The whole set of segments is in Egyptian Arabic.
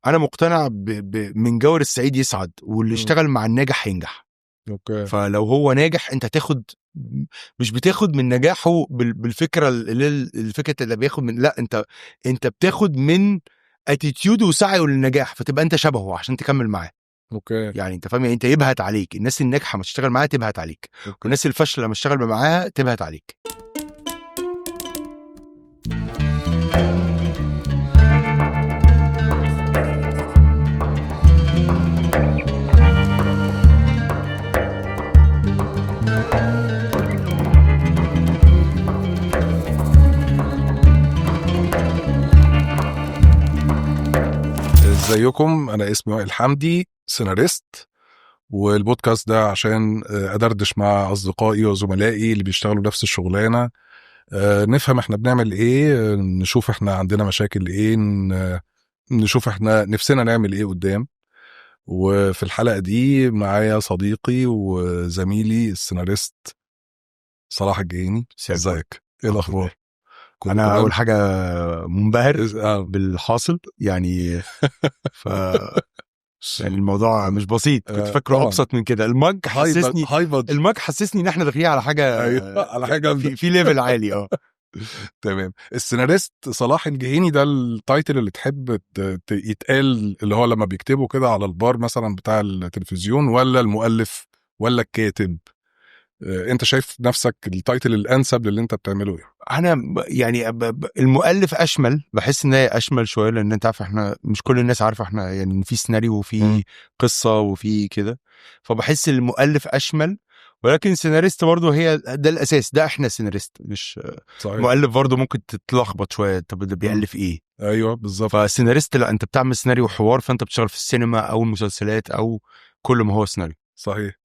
انا مقتنع من جور السعيد يسعد، واللي اشتغل مع الناجح هينجح. okay. فلو هو ناجح انت تاخد، مش بتاخد من نجاحه بالفكرة اللي الفكرة اللي بياخد من، لا انت بتاخد من attitude ه وسعيه للنجاح، فتبقى انت شبهه عشان تكمل معاه. okay. يعني انت فاهم، يعني انت يبهت عليك الناس الناجحة ما تشتغل معاها تبهت عليك، والناس الفاشلة لما تشتغل معاها تبهت عليك. ازيكم، انا اسمي وائل حمدي، سيناريست، والبودكاست ده عشان ادردش مع اصدقائي وزملائي اللي بيشتغلوا نفس الشغلانة، نفهم احنا بنعمل ايه، نشوف احنا عندنا مشاكل ايه، نشوف احنا نفسنا نعمل ايه قدام. وفي الحلقة دي معايا صديقي وزميلي السيناريست صلاح الجهيني. ازيك؟ ايه الاخبار؟ انا اول حاجة منبهر بالحاصل يعني. يعني الموضوع مش بسيط، كنت فاكره ابسط من كده. المج حسسني المج حسسني ان احنا داخلين على حاجة. أيوة. على حاجة في level عالي. تمام. السيناريست صلاح الجهيني ده ال title اللي تحب يتقال، اللي هو لما بيكتبه كده على البار مثلا بتاع التلفزيون، ولا المؤلف ولا الكاتب؟ انت شايف نفسك ال title الانسب للي انت بتعمله ايه؟ انا يعني المؤلف اشمل، بحس ان هي اشمل شوية، لان انت عارف احنا مش كل الناس عارفه احنا يعني في سيناريو وفي قصة وفي كده، فبحس المؤلف اشمل. ولكن سيناريست برضه هي ده الاساس، ده احنا سيناريست مش صحيح. مؤلف برضه ممكن تتلخبط شوية، طب ده بيألف ايه؟ ايوه بالظبط. فسيناريست لا، انت بتعمل سيناريو وحوار، فانت بتشتغل في السينما او المسلسلات او كل ما هو سيناريو. صحيح.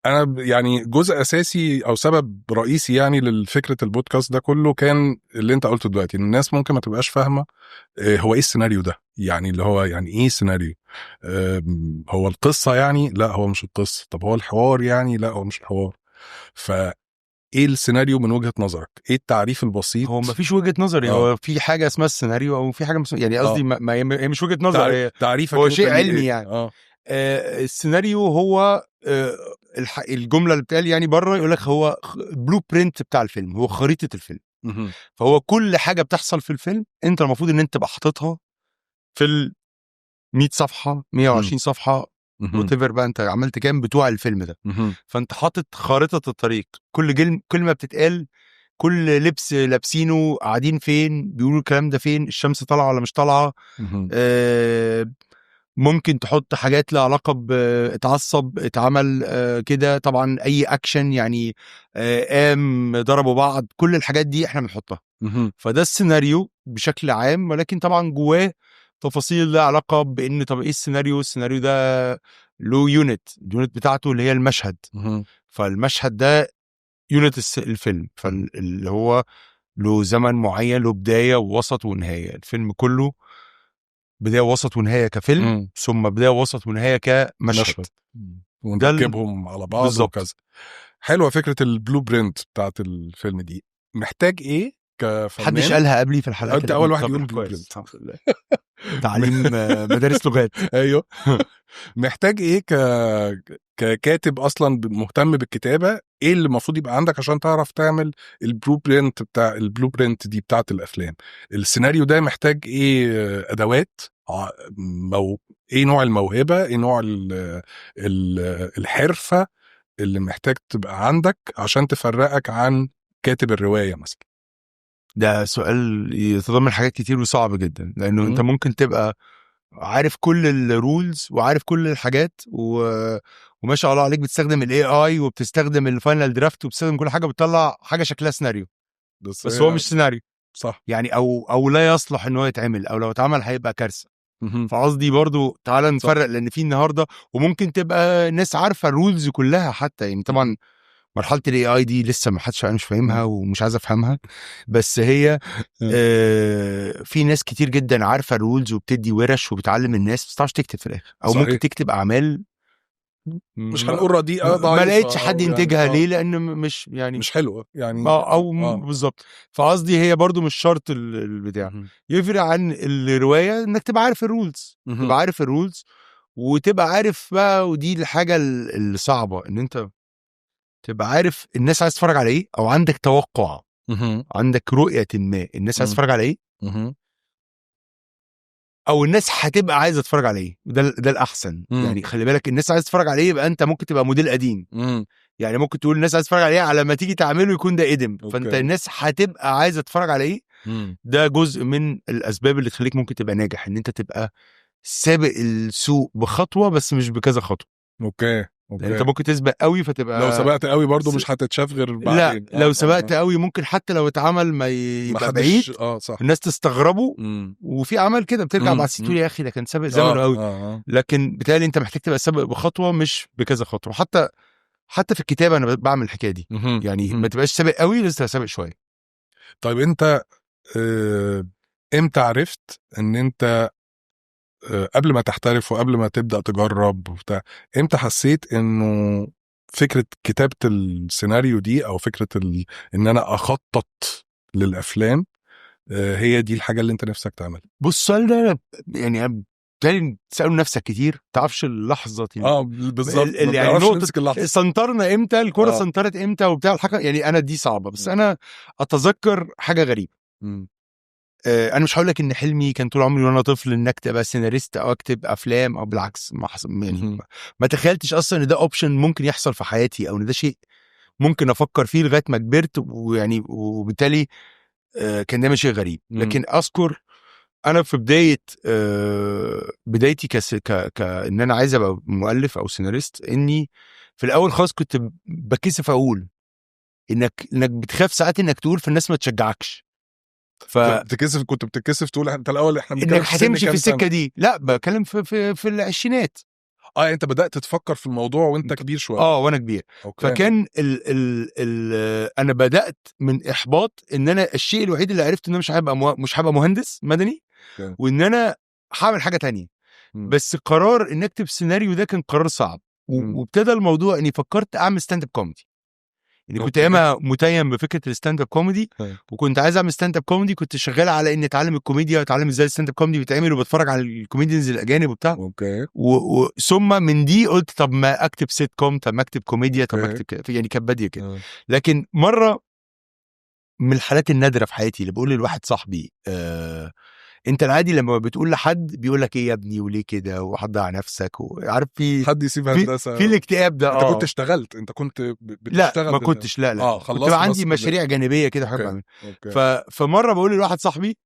انا يعني جزء اساسي او سبب رئيسي يعني للفكرة البودكاست ده كله كان اللي انت قلته دلوقتي، ان الناس ممكن ما تبقاش فاهمه هو ايه السيناريو ده، يعني اللي هو يعني ايه سيناريو؟ هو القصة يعني؟ لا هو مش القصة. طب هو الحوار يعني؟ لا هو مش الحوار. فايه السيناريو من وجهه نظرك؟ ايه التعريف البسيط؟ هو ما فيش وجهه نظري. هو في حاجة اسمها السيناريو او في حاجة يعني قصدي ما هي مش وجهه نظر، تعريفك هو شيء علمي يعني. السيناريو هو الجملة اللي بتقال يعني بره، يقول لك هو blueprint بتاع الفيلم، هو خريطة الفيلم. فهو كل حاجة بتحصل في الفيلم انت المفروض ان انت تبقى حاططها في ال 100 صفحة 120 صفحة whatever بقى انت عملت كام بتوع الفيلم ده. فانت حاطط خارطة الطريق، كل كلمة بتتقال، كل لبس لابسينه، قاعدين فين، بيقولوا الكلام ده فين، الشمس طالعه ولا مش طالعه. ممكن تحط حاجات لها علاقة اتعصب، اتعمل كده، طبعا اي اكشن يعني، قام ضربوا بعض، كل الحاجات دي احنا بنحطها. فده السيناريو بشكل عام، ولكن طبعا جواه تفاصيل لها علاقة بان طب ايه السيناريو؟ السيناريو ده له unit، ال unit بتاعته اللي هي المشهد. فالمشهد ده unit الفيلم، فاللي هو له زمن معين، له بداية ووسط ونهاية. الفيلم كله بداية وسط ونهاية كفيلم، ثم بداية وسط ونهاية كمشهد، ونركبهم على بعض وكذا. حلوة فكرة ال blueprint بتاعت الفيلم دي. محتاج ايه كفنان؟ محدش قالها قبلي في الحلقات. انت اول واحد يقول blueprint. تعليم مدارس لغات. ايوه. محتاج ايه ككاتب اصلا مهتم بالكتابة؟ ايه اللي المفروض يبقى عندك عشان تعرف تعمل ال blueprint بتاع ال blueprint دي بتاعت الافلام؟ السيناريو ده محتاج ايه؟ ادوات، ايه نوع الموهبة، ايه نوع الحرفة اللي محتاج تبقى عندك عشان تفرقك عن كاتب الرواية مثلا؟ ده سؤال يتضمن حاجات كتير وصعب جدا، لانه انت ممكن تبقى عارف كل ال rules وعارف كل الحاجات وما شاء الله عليك، بتستخدم ال AI وبتستخدم ال Final Draft وبتستخدم كل حاجة، بتطلع حاجة شكلها سيناريو بس هو مش سيناريو صح يعني، او لا يصلح ان هو يتعمل، او لو اتعمل هيبقى كارثة. فقصدي برضو تعالى نفرق، لان في النهارده وممكن تبقى ناس عارفه ال rules كلها حتى يعني. طبعا مرحلة ال AI دي لسه ما حدش، انا مش فاهمها ومش عايز افهمها، بس هي في ناس كتير جدا عارفه ال rules وبتدي ورش وبتعلم الناس، بس ما بتعرفش تكتب في الاخر، او صحيح. ممكن تكتب اعمال مش هنقول رديئه، ما ضعيفة لقيتش أو حد يعني ينتجها. ليه؟ لان مش يعني مش حلوة يعني. او بالظبط. فقصدي هي برضو مش شرط البتاع. يفرق عن الرواية انك تبقى عارف ال rules. تبقى عارف ال rules وتبقى عارف بقى، ودي الحاجة الصعبه، ان انت تبقى عارف الناس عايز تتفرج على ايه، او عندك توقع، عندك رؤية ما الناس عايز تتفرج على ايه، او الناس هتبقى عايزه تتفرج على ايه. ده الاحسن. يعني خلي بالك، الناس عايزه تتفرج على ايه يبقى انت ممكن تبقى موديل قديم. يعني ممكن تقول الناس عايزه تتفرج على ايه، على ما تيجي تعمله يكون ده قدم. فانت الناس هتبقى عايزه تتفرج على ايه. ده جزء من الاسباب اللي تخليك ممكن تبقى ناجح، ان انت تبقى سابق السوق بخطوة بس مش بكذا خطوه. لان انت ممكن تسبق قوي فتبقى لو سبقت قوي برضو مش هتتشاف غير بعدين. لا، لو سبقت قوي ممكن حتى لو اتعمل ما ما يبقى حدش بعيد، اه صح. الناس تستغربه. وفي اعمال كده بترجع بعد سنين تقول يا اخي ده كان سابق زمنه قوي. لكن بالتالي انت محتاج تبقى سابق بخطوة مش بكذا خطوه. حتى في الكتابة انا بعمل الحكاية دي. يعني ما تبقاش سابق قوي، لازم تبقى سابق شويه. طيب انت امتى عرفت ان انت قبل ما تحترف وقبل ما تبدا تجرب وبتاع، امتى حسيت انه فكرة كتابه السيناريو دي او فكرة ان انا اخطط للافلام هي دي الحاجة اللي انت نفسك تعملها؟ بص، السؤال ده يعني بالتالي تساله نفسك كتير، ما تعرفش اللحظة اه بالظبط، ما يعني بنعرفش نقطة نمسك اللحظه. سنترنا امتى الكره، سنترت امتى وبتاع الحكم. يعني انا دي صعبه، بس انا اتذكر حاجة غريبه. انا مش هقول لك ان حلمي كان طول عمري وانا طفل انك تبقى سيناريست او اكتب افلام، او بالعكس ما حصل يعني. ما تخيلتش اصلا ان ده option ممكن يحصل في حياتي او ان ده شيء ممكن افكر فيه لغاية ما كبرت، ويعني وبالتالي كان دايما شيء غريب. لكن اذكر انا في بداية بدايتي كس ك ك ان انا عايز ابقى مؤلف او سيناريست، اني في الاول خالص كنت بكسف اقول، انك بتخاف ساعات انك تقول فالناس ما تشجعكش. بتتكسف، كنت بتتكسف تقول انت الاول؟ احنا بنتكلم انك في سن هتمشي كام في سنة؟ السكة دي. لا، بتكلم في العشرينات. اه، انت بدات تفكر في الموضوع وانت كبير شويه. اه، وانا كبير. فكان ال ال ال انا بدات من احباط ان انا الشيء الوحيد اللي عرفت ان انا مش هبقى مهندس مدني وان انا هعمل حاجة تانية. بس قرار ان اكتب سيناريو ده كان قرار صعب. وابتدى الموضوع اني فكرت اعمل stand up comedy، يعني كنت ايامها متيم بفكره ال stand up comedy. وكنت عايز اعمل stand up comedy، كنت شغال على اني اتعلم الكوميديا واتعلم ازاي ال stand up comedy بيتعمل، وبتفرج على ال comedians الاجانب وبتاع. ثم من دي قلت طب ما اكتب سيت كوم، طب ما اكتب كوميديا، طب ما اكتب كده. يعني كانت باديه كده. لكن مرة من الحالات النادرة في حياتي اللي بقول لواحد صاحبي انت العادي لما بتقول لحد بيقول لك ايه يا ابني وليه كده وهتضيع نفسك، وعارف في حد يسيب هندسه؟ في الاكتئاب ده. انت كنت اشتغلت؟ انت كنت لا. بتشتغل؟ ما كنتش، لا لا. كنت خلصت بقى عندي بس مشاريع جانبيه كده حاجات بعملها. فمره بقول لواحد صاحبي،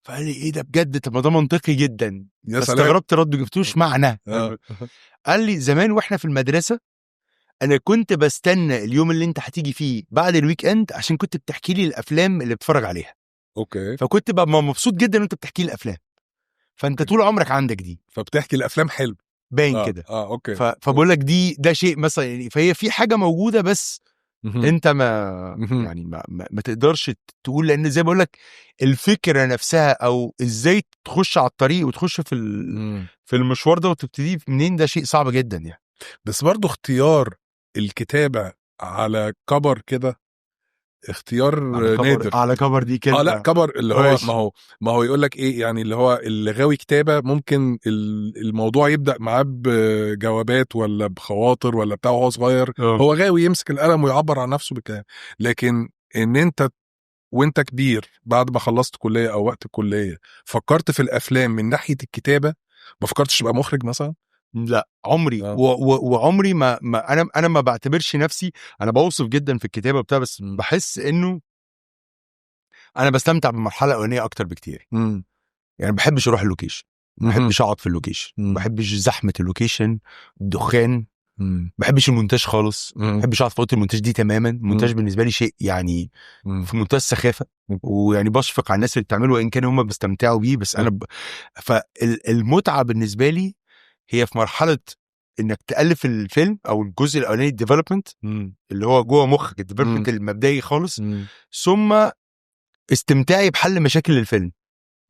فقال لي ايه ده بجد؟ طب ما ده منطقي جدا. يا سلام. فاستغربت رده، جبتوش معنى. قال لي زمان واحنا في المدرسة انا كنت بستنى اليوم اللي انت هتيجي فيه بعد ال weekend عشان كنت بتحكي لي الافلام اللي بتفرج عليها. فكنت ببقى مبسوط جدا وانت بتحكي لي الافلام، فانت طول عمرك عندك دي. فبتحكي الافلام حلو. باين كده. اه okay. فبقول لك دي ده شيء مثلا يعني، فهي في حاجة موجودة بس انت ما يعني ما تقدرش تقول، لان زي ما بقول لك الفكرة نفسها او ازاي تخش على الطريق وتخش في المشوار ده وتبتدي منين، ده شيء صعب جدا يعني. بس برضو اختيار الكتابة على كبر كده اختيار على كبر نادر. على كبر دي كلمه. اه لا، كبر اللي هو ما هو يقول لك ايه، يعني اللي هو اللي غاوي كتابه ممكن الموضوع يبدا معاه بجوابات ولا بخواطر ولا بتاع وهو صغير. هو غاوي يمسك القلم ويعبر عن نفسه بالكلام، لكن ان انت وانت كبير بعد ما خلصت كليه او وقت الكلية فكرت في الافلام من ناحية الكتابه، ما فكرتش تبقى مخرج مثلا؟ لا عمري. وعمري ما انا ما بعتبرش نفسي، انا بوصف جدا في الكتابة بتاع، بس بحس انه انا بستمتع بالمرحلة الاولانية اكتر بكتير. يعني ما بحبش اروح ال location، ما بحبش اقعد في ال location، ما بحبش زحمة ال location، الدخان، ما بحبش المونتاج خالص، ما بحبش اقعد في اوضة المونتاج دي تماما. المونتاج بالنسبة لي شيء يعني في منتهى السخافه، ويعني بشفق على الناس اللي بتعمله وان كان هم بيستمتعوا بيه، بس انا فالمتعه بالنسبة لي هي في مرحلة انك تالف الفيلم او الجزء الاولاني، ال development اللي هو جوه مخك، ال development المبدئي خالص، ثم استمتاعي بحل مشاكل الفيلم.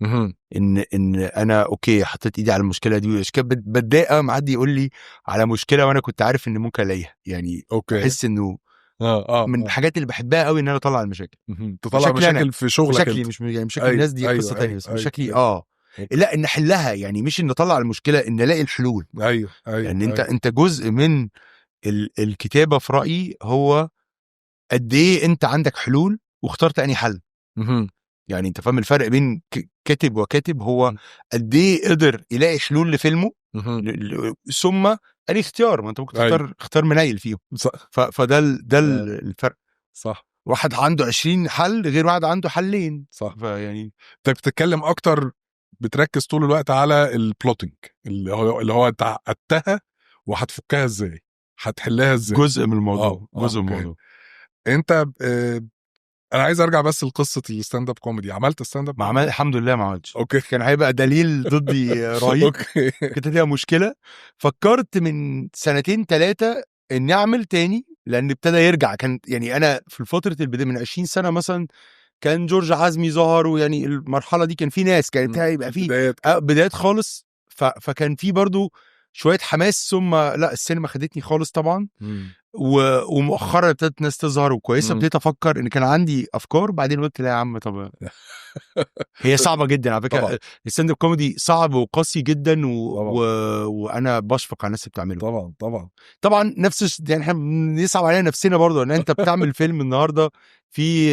مهم. ان انا okay حطيت ايدي على المشكلة دي، والاشكال بتضايق أوي لما حد يقول لي على مشكلة وانا كنت عارف ان ممكن الاقيها، يعني okay بحس انه اه اه من آه. الحاجات اللي بحبها قوي ان انا اطلع المشاكل. مهم. تطلع مشاكلي أنا. مشاكل في شغلك مشاكلي انت. مش يعني مشاكل أيوة، الناس دي أيوة، قصة تانية، أيوة، بس أيوة، مشاكلي أيوة. اه okay. لا، ان احلها، يعني مش ان اطلع المشكله، ان الاقي الحلول. ايوه. يعني انت أيوة. انت جزء من الكتابة في رايي هو قد ايه انت عندك حلول واخترت انهي حل. مهم. يعني انت فاهم الفرق بين كاتب وكاتب هو قد ايه قدر يلاقي حلول لفيلمه مهم. ثم انهي اختيار، ما انت ممكن أيوة. تختار اختار منيل فيهم. صح. فده الفرق. صح. واحد عنده 20 حل غير واحد عنده حلين. صح. فيعني انت بتتكلم اكتر، بتركز طول الوقت على ال plotting اللي هو انت عقدتها وهتفكها ازاي، هتحلها ازاي. جزء من الموضوع. جزء من okay. الموضوع. انت انا عايز ارجع بس لقصة ال stand up comedy. عملت stand up؟ ما عمل، الحمد لله ما عملتش. okay. كان هيبقى دليل ضدي رهيب. okay. كانت هتبقى مشكله. فكرت من سنتين ثلاثة اني اعمل تاني لان ابتدى يرجع. كان يعني انا في فترة البداية من 20 سنة مثلا كان جورج عزمي ظهر، ويعني المرحلة دي كان في ناس كان ابتدى يبقى في بدايات. بدايات خالص. فكان في برضو شوية حماس، ثم لا السينما خدتني خالص طبعا. ومؤخرا ابتدت ناس تظهر وكويسه. ابتديت افكر ان كان عندي افكار، بعدين قلت لا يا عم، طب هي صعبة جدا على فكره. طبعا. ال stand up comedy صعب وقاسي جدا طبعا. وانا بشفق على الناس اللي بتعمله. طبعا طبعا. طبعا نفس يعني احنا بنصعب علينا نفسنا برضه ان انت بتعمل فيلم النهارده في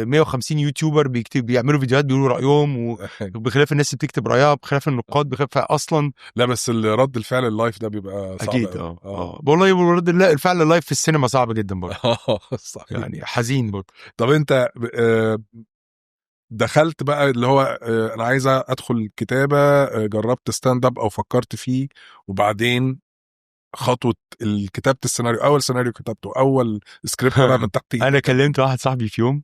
150 YouTuber بيكتب بيعملوا فيديوهات بيقولوا رايهم، وبخلاف الناس اللي بتكتب رايها، بخلاف النقاد، بخلاف فاصلا لا بس رد الفعل ال live ده بيبقى صعب اكيد. أوي. اه والله رد الفعل ال live في السينما صعب جدا برضه. صحيح. يعني حزين برضه. طب انت دخلت بقى اللي هو انا عايز ادخل كتابه، جربت stand up او فكرت فيه، وبعدين خطوة كتابه السيناريو، اول سيناريو كتبته، اول سكريبت طلع من تحت ايدك. انا كلمت واحد صاحبي في يوم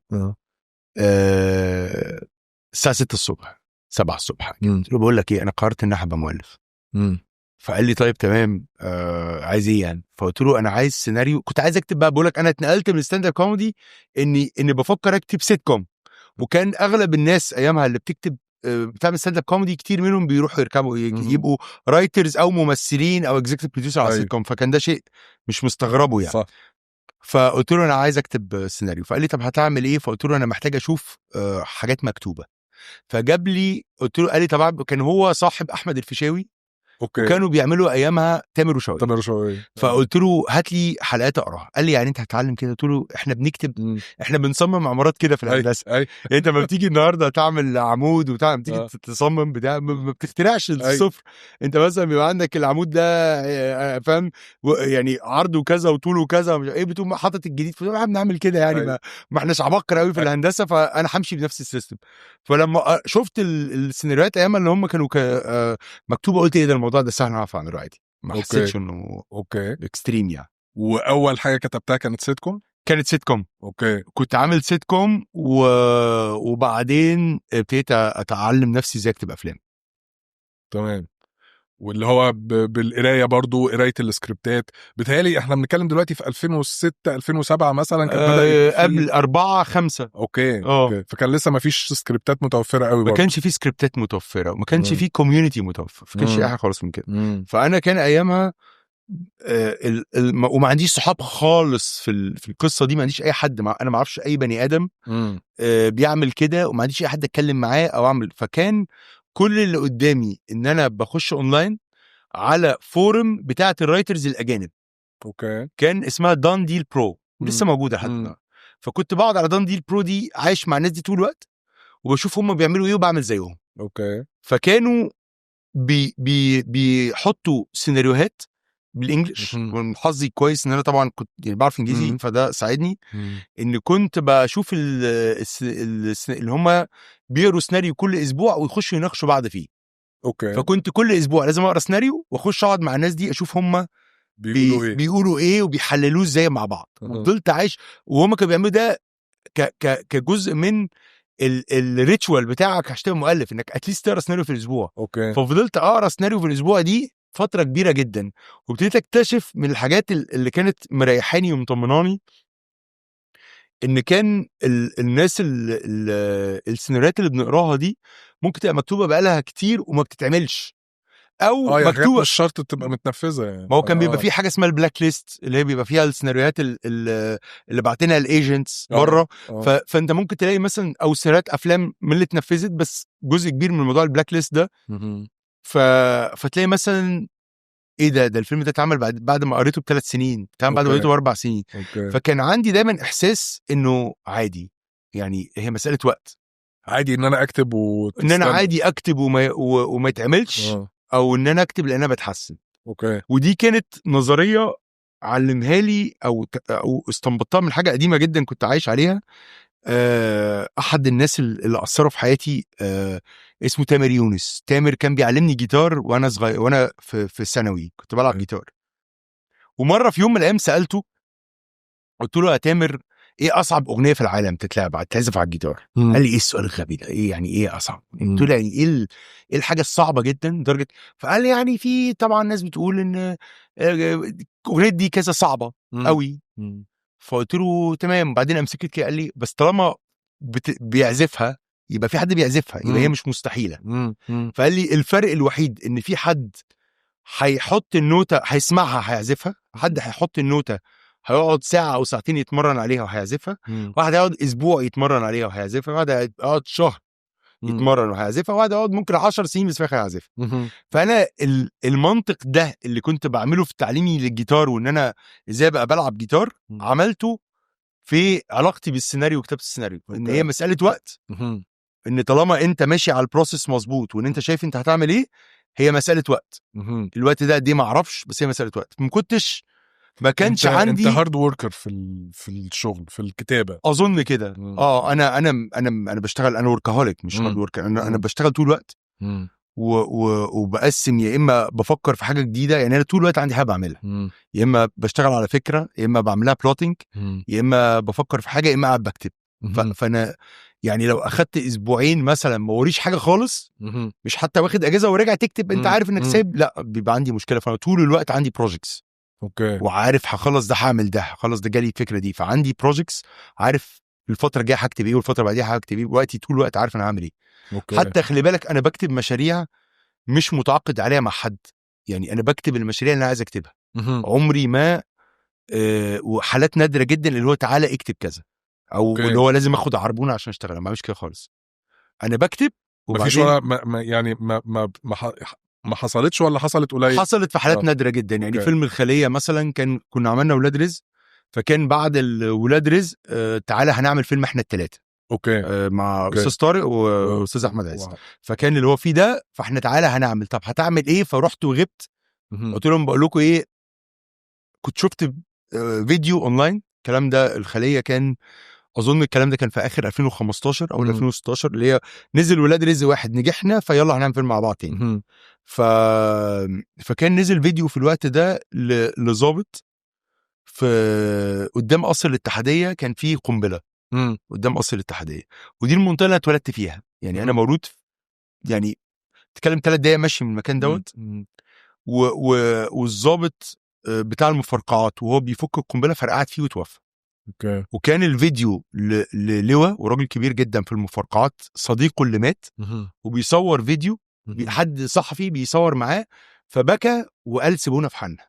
الساعة 6 الصبح، 7 الصبح. قلت له بقول لك ايه، انا قررت ان انا هبقى مؤلف. فقال لي طيب تمام، عايز ايه يعني؟ فقلت له انا عايز سيناريو، كنت عايز اكتب بقى، بقول لك انا اتنقلت من stand up comedy اني بفكر اكتب سيت كوم، وكان اغلب الناس ايامها اللي بتكتب بتعمل stand up comedy كتير منهم بيروحوا يركبوا يبقوا writers او ممثلين او executive producer على السيت كوم، فكان ده شيء مش مستغربه يعني. فقلت له انا عايز اكتب سيناريو، فقال لي طب هتعمل ايه؟ فقلت له انا محتاج اشوف حاجات مكتوبه، فجاب لي، قلت له، قال لي طبعا كان هو صاحب احمد الفيشاوي وكانوا بيعملوا ايامها تامر وشوقي. تامر وشوقي. فقلت له هات لي حلقات اقراها، قال لي يعني انت هتتعلم كده؟ قلت له احنا بنكتب، احنا بنصمم عمارات كده في الهندسه. يعني انت لما بتيجي النهارده تعمل عمود وتعمل تيجي تصمم بتاع ما بتخترعش الصفر، انت مثلا بيبقى عندك العمود ده فاهم يعني عرضه كذا وطوله كذا ومش ايه، بتقوم حاطط الجديد، فتقول احنا بنعمل كده يعني. ما احناش عباقرة قوي في الهندسه، فانا همشي بنفس ال system. فلما شفت السيناريوهات ايام اللي هم كانوا مكتوبه، قلت ايه ده، الموضوع ده سهل، اعرف اعمله عادي، ما حسيتش انه extreme يعني. واول حاجة كتبتها كانت سيت كوم؟ كانت سيت كوم. كنت عامل سيت كوم وبعدين ابتديت اتعلم نفسي ازاي اكتب افلام. تمام، واللي هو بالقرايه برضو، قرايه السكريبتات، بتهيألي احنا بنتكلم دلوقتي في 2006 2007 مثلا كان بدأ يبقى قبل 4 5. Okay، فكان لسه ما فيش سكريبتات متوفرة قوي ما برضو. كانش في سكريبتات متوفره، وما كانش في community متوفر، ما كانش اي حاجة خالص من كده. فانا كان ايامها وما عنديش صحاب خالص في القصة دي، ما عنديش اي حد انا ما اعرفش اي بني ادم بيعمل كده، وما عنديش اي حد اتكلم معاه او اعمل، فكان كل اللي قدامي ان انا بخش اونلاين على forum بتاعه ال writers الاجانب. كان اسمها Done Deal Pro ولسه موجودة لحد النهارده. فكنت بقعد على Done Deal Pro دي، عايش مع الناس دي طول الوقت، وبشوف هم بيعملوا ايه وبعمل زيهم. فكانوا بي بي بيحطوا سيناريوهات بال English. ومن حظي كويس ان انا طبعا كنت يعني بعرف انجليزي، فده ساعدني ان كنت بشوف اللي هم بيقروا سيناريو كل اسبوع ويخشوا يناقشوا بعض فيه. فكنت كل اسبوع لازم اقرا سيناريو واخش اقعد مع الناس دي اشوف هم بيقولوا ايه. بيقولوا ايه وبيحللوه ازاي مع بعض. وفضلت عايش وهم كانوا بيعملوا ده ك ك كجزء من ال ritual بتاعك عشان تبقى مؤلف، انك at least تقرا سيناريو في الاسبوع. ففضلت اقرا سيناريو في الاسبوع دي فترة كبيرة جدا، وابتديت اكتشف من الحاجات اللي كانت مريحاني ومطمناني ان كان الناس السيناريوهات اللي بنقراها دي ممكن تبقى مكتوبة بقالها كتير وما بتتعملش، او يعني حاجات مكتوبة مش شرط تبقى متنفذه يعني. ما هو كان بيبقى في حاجة اسمها ال black list، اللي هي بيبقى فيها السيناريوهات اللي بعتنها ال agents بره. فانت ممكن تلاقي مثلا او سيناريوهات افلام من اللي اتنفذت، بس جزء كبير من موضوع ال black list ده. فتلاقي مثلا ايه ده الفيلم ده اتعمل بعد ما قريته ب3 سنين، اتعمل بعد ما قريته ب4 سنين. فكان عندي دايما احساس انه عادي، يعني هي مسالة وقت. عادي ان انا اكتب ان انا عادي اكتب وما يتعملش، او ان انا اكتب لان انا بتحسن. ودي كانت نظرية علمها لي او استنبطتها من حاجة قديمة جدا كنت عايش عليها. احد الناس اللي اثروا في حياتي اسمه تامر يونس. تامر كان بيعلمني جيتار وانا صغير، وانا في ثانوي كنت بلعب جيتار. ومرة في يوم من الايام سالته، قلت له: يا تامر، ايه اصعب اغنية في العالم تتلعب تعزف على الجيتار؟ قال لي: ايه السؤال الغبي ده؟ ايه يعني ايه اصعب؟ قلت له: يعني ايه ايه الحاجة الصعبة جدا لدرجه؟ فقال لي: يعني في طبعا ناس بتقول ان اغنية دي كذا صعبة قوي. فقلت له: تمام. بعدين امسكت كده، قال لي: بس طالما بيعزفها يبقى في حد بيعزفها، يبقى هي مش مستحيله. فقال لي: الفرق الوحيد ان في حد هيحط النوتة هيسمعها هيعزفها، حد هيحط النوتة هيقعد ساعة أو ساعتين يتمرن عليها وهيعزفها، واحد هيقعد أسبوع يتمرن عليها وهيعزفها، واحد هيقعد شهر يتمرن وهيعزفها، واحد هيقعد ممكن 10 سنين بس في الآخر هيعزفها. فأنا المنطق ده اللي كنت بعمله في تعليمي للجيتار وإن أنا إزاي أبقى بلعب جيتار، عملته في علاقتي بالسيناريو وكتابة السيناريو، إن هي مسألة وقت، ان طالما انت ماشي على ال process مظبوط وان انت شايف انت هتعمل ايه، هي مسالة وقت. الوقت ده قد ايه ما اعرفش، بس هي مسالة وقت. ما كنتش ما كانش عندي انت hard worker في الشغل، في الكتابه. اظن كده. اه، انا بشتغل، انا workaholic مش hard worker. انا بشتغل طول الوقت و وبقسم، يا اما بفكر في حاجة جديده، يعني انا طول الوقت عندي حاجة بعملها، يا اما بشتغل على فكره، يا اما بعملها plotting، يا اما بفكر في حاجه، يا اما قاعد بكتب. فانا يعني لو اخدت اسبوعين مثلا ما وريش حاجة خالص، مش حتى واخد اجازه وراجع تكتب، انت عارف انك سايب، لا، بيبقى عندي مشكله. فانا طول الوقت عندي projects وعارف هخلص ده هعمل ده، هخلص ده جالي الفكرة دي، فعندي projects، عارف الفترة الجاية هكتب ايه والفترة بعديها هكتب ايه، وقتي طول الوقت عارف انا هعمل ايه. حتى خلي بالك، انا بكتب مشاريع مش متعاقد عليها مع حد، يعني انا بكتب المشاريع اللي انا عايز اكتبها. عمري ما وحالات نادرة جدا اللي هو تعالى اكتب كذا او اللي هو لازم اخد عربونه عشان اشتغل. انا ما بعملش كده خالص، انا بكتب. مفيش وبعدين ولا ما ما يعني ما حصلتش ولا حصلت قليل؟ حصلت في حالات نادرة جدا يعني. فيلم الخلية مثلا، كان كنا عملنا ولاد رزق، فكان بعد الولاد رزق تعالى هنعمل فيلم احنا الثلاثة مع استاذ طارق واستاذ احمد عز. فكان اللي هو فيه ده، فاحنا تعالى هنعمل، طب هتعمل ايه؟ فرحت وغبت. قلت لهم: بقول لكم ايه، كنت شفت فيديو اونلاين، الكلام ده الخلية كان اظن الكلام ده كان في اخر 2015 او 2016، اللي هي نزل ولاد رزق واحد، نجحنا، فيلا هنعمل فيلم مع بعض تاني. فكان نزل فيديو في الوقت ده لظابط في قدام قصر الاتحاديه، كان في قنبلة قدام قصر الاتحاديه، ودي المنطقة اللي انا اتولدت فيها، يعني انا مولود يعني تتكلم 3 دقايق مشي من المكان دوت. والظابط بتاع المفرقعات وهو بيفك القنبلة فرقعت فيه وتوفى. وكان الفيديو للواء وراجل كبير جدا في المفرقعات، صديقه اللي مات، وبيصور فيديو، حد صحفي بيصور معاه، فبكى وقال: سيبونا في حالنا.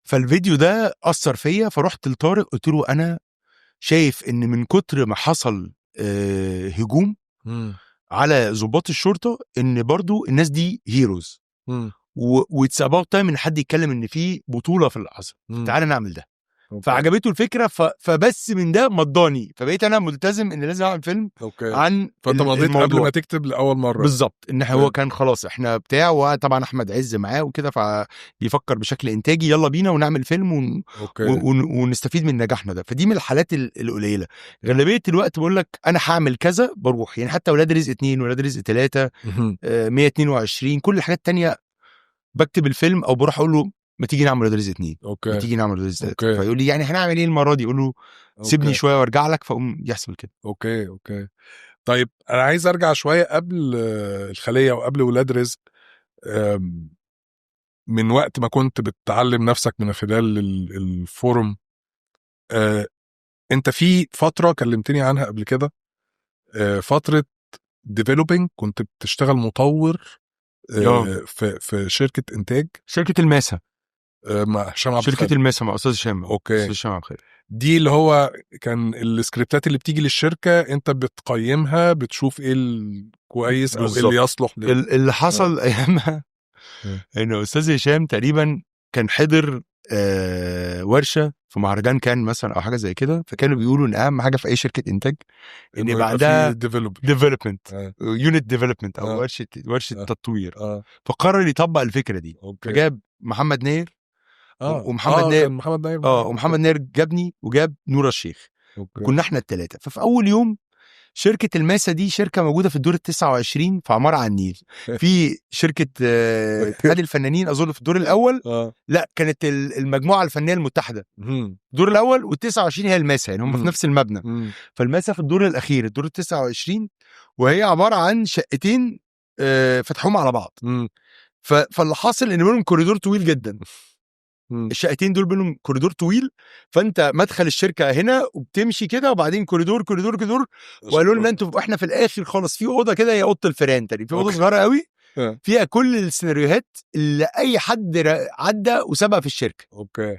فالفيديو ده اثر فيا، فرحت لطارق قلت له: انا شايف ان من كتر ما حصل هجوم على ضباط الشرطه، ان برضو الناس دي heroes و it's about time ان حد يتكلم ان في بطوله في العصر. تعالى نعمل ده. فعجبته الفكره، فبس من ده مضاني، فبقيت انا ملتزم ان لازم اعمل فيلم عن فانت مضيت قبل الموضوع. ما تكتب لاول مره. بالظبط، ان هو كان خلاص احنا بتاع، وطبعا احمد عز معاه وكده، فبيفكر بشكل انتاجي، يلا بينا ونعمل فيلم ونستفيد من نجاحنا ده. فدي من الحالات القليله. غالبية الوقت بقول لك انا هعمل كذا بروح، يعني حتى ولاد رزق 2، ولاد رزق 3، 122، كل الحاجات التانية بكتب الفيلم او بروح اقول له: ما تيجي نعمل ولاد رزق 2، ما تيجي نعمل ولاد رزق 3. فيقول لي: يعني هنعمل ايه المرة دي؟ يقول له: سيبني شوية وارجع لك. فاقوم يحصل كده. okay، طيب انا عايز ارجع شوية قبل الخلية وقبل ولاد رزق، من وقت ما كنت بتعلم نفسك من خلال ال forum، انت في فترة كلمتني عنها قبل كده، فترة developing، كنت بتشتغل مطور في شركة انتاج. شركة الماسه. مع هشام عبد شركة الخالق. الماسة مع استاذ هشام. okay. استاذ هشام عبد الخالق. دي اللي هو كان السكريبتات اللي بتيجي للشركه، انت بتقيمها، بتشوف ايه الكويس او ايه اللي يصلح اللي حصل ايامها انه استاذ هشام تقريبا كان حضر ورشه في مهرجان كان مثلا او حاجة زي كده، فكانوا بيقولوا ان اهم حاجة في اي شركة انتاج ان يبقى عندها develop development unit development او ورشه تطوير. فقرر يطبق الفكرة دي. فجاب محمد ناير ومحمد ناير كان محمد ناير. ومحمد ناير جابني وجاب نورا الشيخ. كنا احنا الثلاثه. ففي اول يوم، شركة الماسة دي شركة موجودة في الدور ال 29 في عمارة على النيل، في شركة اتحاد الفنانين اظن في الدور الاول. لا، كانت المجموعة الفنية المتحدة الدور الاول، وال 29 هي الماسه، يعني هم في نفس المبنى. فالماسه في الدور الاخير، الدور ال 29، وهي عبارة عن شقتين فتحوهم على بعض. فاللي حاصل ان بينهم كوريدور طويل جدا. الشقتين دول بينهم كوريدور طويل، فانت مدخل الشركة هنا وبتمشي كده وبعدين corridor corridor corridor. وقالوا لنا انتوا، احنا في الاخر خالص في اوضة كده، هي اوضة الفيران تقريبا، في اوضة صغيرة قوي فيها كل السيناريوهات اللي اي حد عدى وسابها في الشركة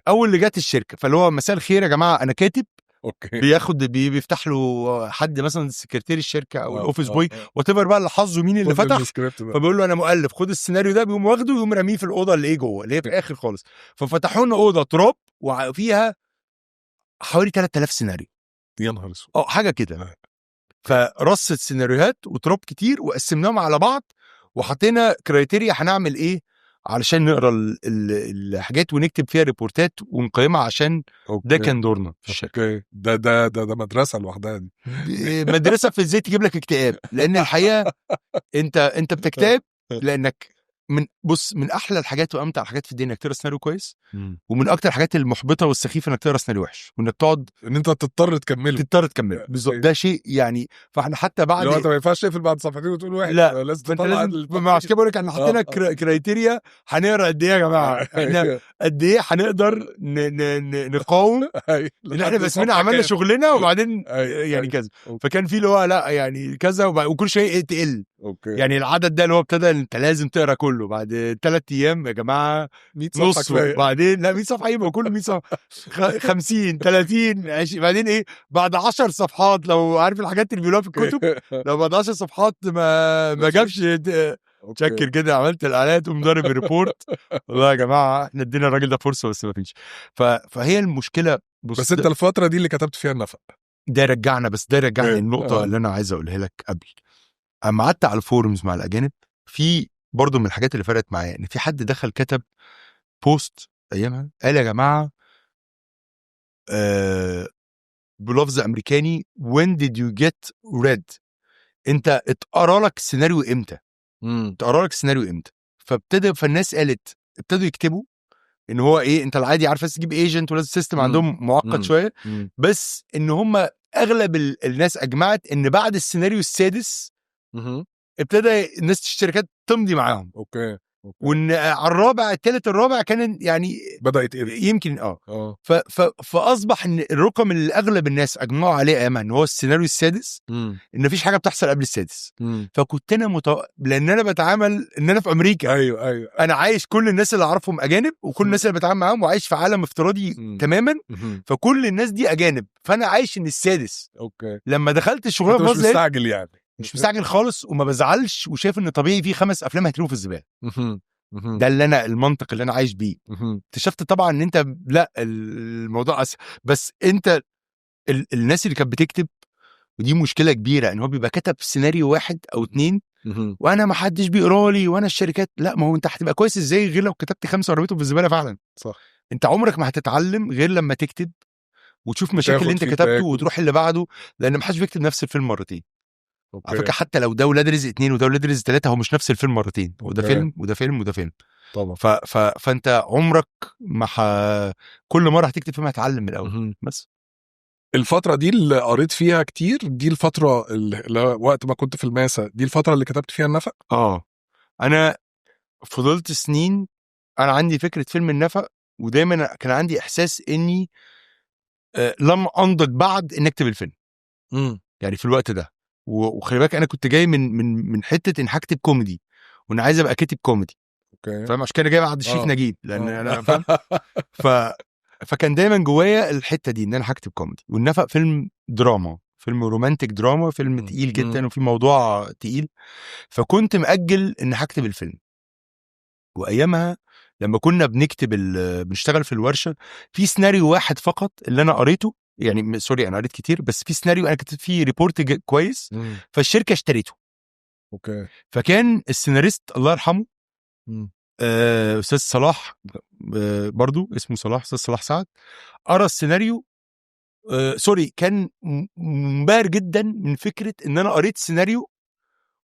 او اللي جت الشركه. فاللي هو مساء الخير يا جماعه، انا كاتب. بياخد بيفتح له حد مثلا سكرتير الشركة او ال office boy، whatever بقى اللي حظه مين اللي خد فتح. السكريبت ده. فبيقول له انا مؤلف، خد السيناريو ده. بيقوم واخده ويقوم راميه في الاوضة اللي ايه جوه، اللي هي في الاخر خالص. ففتحوا لنا اوضة تراب وفيها حوالي 3000 سيناريو. يا نهار اسود! اه، حاجة كده. فرصة سيناريوهات وتراب كتير، وقسمناهم على بعض وحطينا criteria هنعمل ايه علشان نقرا الحاجات ونكتب فيها report ات ونقيمها، عشان ده كان دورنا في الشركه. okay، ده مدرسه لوحدها دي. مدرسه في ازاي تجيب لك اكتئاب، لان الحقيقة انت بتكتئب لانك من بص، من احلى الحاجات وامتع الحاجات في الدنيا انك تقرا سيناريو كويس، ومن اكتر الحاجات المحبطه والسخيفه انك تقرا سيناريو وحش وانك تقعد ان انت تضطر تكمله. تضطر تكمله، بالظبط. ده شيء يعني، فاحنا حتى بعد لو انت ما ينفعش تقفل بعد صفحتين وتقول وحش. لا، لازم فانت تطلع لازم، ما عشان كده بقول لك احنا حطينا criteria، هنقرا قد ايه يا جماعه، احنا قد ايه هنقدر نقاوم ان احنا بس اسمنا عملنا شغلنا وبعدين يعني كذا. فكان في اللي هو لا يعني كذا، وكل شوية تقل. يعني العدد ده اللي هو ابتدى انت لازم تقرا كله بعد 3 ايام يا جماعه. 100 صفحة نص كفايه. بعدين لا، 100 صفحة يبقى كله 100 صفحه، 50، 30، 20، بعدين ايه بعد 10 صفحات، لو عارف الحاجات اللي بيقولوها في الكتب، لو بعد 10 صفحات ما جابش شكر كده، عملت الاعلانات تقوم ضارب report. والله يا جماعة احنا ادينا الراجل ده فرصة بس ما فيش. فهي المشكله، بص، بس انت الفترة دي اللي كتبت فيها النفق. ده رجعنا، بس ده رجعنا النقطة اللي انا عايز اقولها لك قبل. اما قعدت على ال forums مع الاجانب، في برضو من الحاجات اللي فرقت معايا ان في حد دخل كتب post ايامها، قال يا جماعه، بلفظ امريكاني، when did you get read؟ انت اتقرا لك السيناريو امتى؟ اتقرا لك السيناريو امتى؟ فابتدى، فالناس قالت، ابتدوا يكتبوا ان هو ايه، انت العادي عارف لازم تجيب agent ولازم system عندهم معقد شويه، بس ان هم اغلب الناس اجمعت ان بعد السيناريو السادس ابتدى الناس الشركات تمضي معاهم. okay. وان على الرابع، الثالث، الرابع كان يعني بدا يتقري. يمكن اه. ف ف فاصبح ان الرقم اللي اغلب الناس اجمعوا عليه ايامها ان هو السيناريو السادس، ان مفيش حاجة بتحصل قبل السادس. فكنت انا لان انا بتعامل ان انا في امريكا. ايوه ايوه انا عايش، كل الناس اللي اعرفهم اجانب، وكل الناس اللي بتعامل معاهم، وعايش في عالم افتراضي تماما. فكل الناس دي اجانب، فانا عايش ان السادس. لما دخلت الشغلانة انت مش في مصر لقيت مستعجل يعني. مش مستعجل خالص وما بزعلش، وشايف ان طبيعي في خمس افلام هيترموا في الزباله. ده اللي انا، المنطق اللي انا عايش بيه. اكتشفت طبعا ان انت لا، الموضوع بس انت الناس اللي كانت بتكتب، ودي مشكلة كبيره، ان هو بيبقى كتب سيناريو واحد او اتنين، وانا ما حدش بيقرا لي، وانا الشركات لا. ما هو انت هتبقى كويس ازاي غير لو كتبت خمسة ورميتهم في الزبالة فعلا؟ انت عمرك ما هتتعلم غير لما تكتب وتشوف مشاكل اللي وتاخد انت كتبته feedback. وتروح اللي بعده، لان ما حدش بيكتب نفس الفيلم مرتين على فكره. حتى لو ده ولاد رزق اتنين وده ولاد رزق تلاته، هو مش نفس الفيلم مرتين، هو ده فيلم وده فيلم وده فيلم. ف ف فانت عمرك ما كل مرة هتكتب فيلم هتعلم من الاول. بس. الفترة دي اللي قريت فيها كتير، دي الفترة اللي وقت ما كنت في الماسة، دي الفترة اللي كتبت فيها النفق. اه، انا فضلت سنين انا عندي فكرة فيلم النفق، ودايما كان عندي احساس اني لم انضج بعد ان اكتب الفيلم. يعني في الوقت ده وخلي بالك انا كنت جاي من حتة ان هكتب كوميدي، وان عايز ابقى كاتب كوميدي. okay. فاهم؟ عشان كده جاي بعد شريف نجيب، لان انا فاهم. فكان دايما جوايا الحتة دي ان انا هكتب كوميدي. والنفق فيلم دراما، فيلم romantic drama، فيلم تقيل جدا وفي موضوع تقيل. فكنت مأجل ان هكتب الفيلم. وايامها لما كنا بنكتب بنشتغل في الورشة، في سيناريو واحد فقط اللي انا قريته، يعني sorry انا قريت كتير، بس في سيناريو انا كتبت فيه report كويس، فالشركه اشتريته. okay. فكان السيناريست الله يرحمه استاذ صلاح، برضو اسمه صلاح، استاذ صلاح سعد، قرا السيناريو. sorry، كان منبهر جدا من فكرة ان انا قريت سيناريو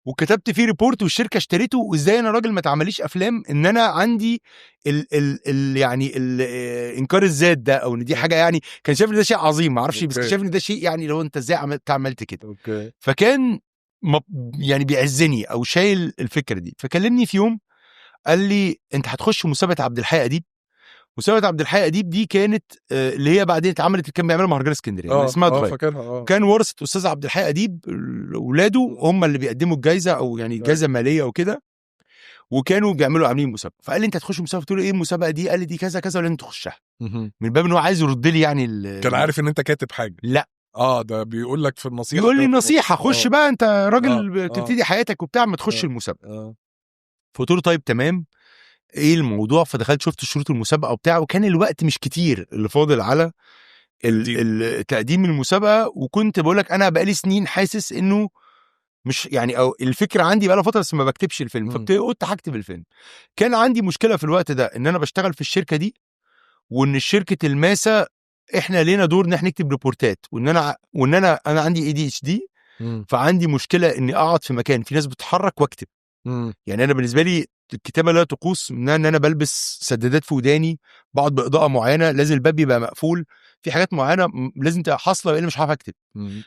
وكتبت فيه report والشركة اشتريته، وازاي انا راجل ما اتعمليش افلام، ان انا عندي ال ال ال يعني ال انكار الذات ده، او ان دي حاجة، يعني كان شايف ان ده شيء عظيم، ما اعرفش، بس كان شايف ان ده شيء يعني لو انت ازاي عملت كده. okay. فكان يعني بيعزني او شايل الفكرة دي. فكلمني في يوم قال لي انت هتخش مسابقة عبد الحي اديب. مسابقة عبد الحي اديب دي كانت اللي هي بعدين اتعملت، كان بيعملها مهرجان اسكندرية، اسمها اتغير. فاكرها. كان ورثه استاذ عبد الحي اديب، اولاده هم اللي بيقدموا الجائزة، او يعني الجائزة ماليه وكده، وكانوا بيعملوا عاملين مسابقة. فقال لي انت هتخش مسابقة. قلت له ايه المسابقة دي؟ قال لي دي كذا كذا، ولازم تخشها. من باب ان هو عايز يرد لي يعني كان عارف ان انت كاتب حاجة؟ لا. ده بيقول لك في النصيحة، بيقول لي النصيحة خش بقى، انت راجل بتبتدي حياتك وبتاع، ما تخش المسابقة. فقلت له طيب تمام، ايه الموضوع؟ فدخلت شفت شروط المسابقة وبتاع، وكان الوقت مش كتير اللي فاضل على تقديم المسابقة. وكنت بقول لك انا بقالي سنين حاسس انه مش يعني، او الفكرة عندي بقالها فترة بس ما بكتبش الفيلم. فقلت هكتب الفيلم. كان عندي مشكلة في الوقت ده ان انا بشتغل في الشركة دي، وان شركة الماسة احنا لينا دور ان احنا نكتب report ات، وان انا وان انا انا عندي ADHD، فعندي مشكلة اني اقعد في مكان في ناس بتتحرك واكتب. يعني انا بالنسبة لي الكتابة لا طقوس ان انا بلبس سدادات في وداني، بقعد باضاءه معينة، لازم الباب يبقى مقفول، في حاجات معينة لازم تبقى حاصله والا مش هعرف اكتب.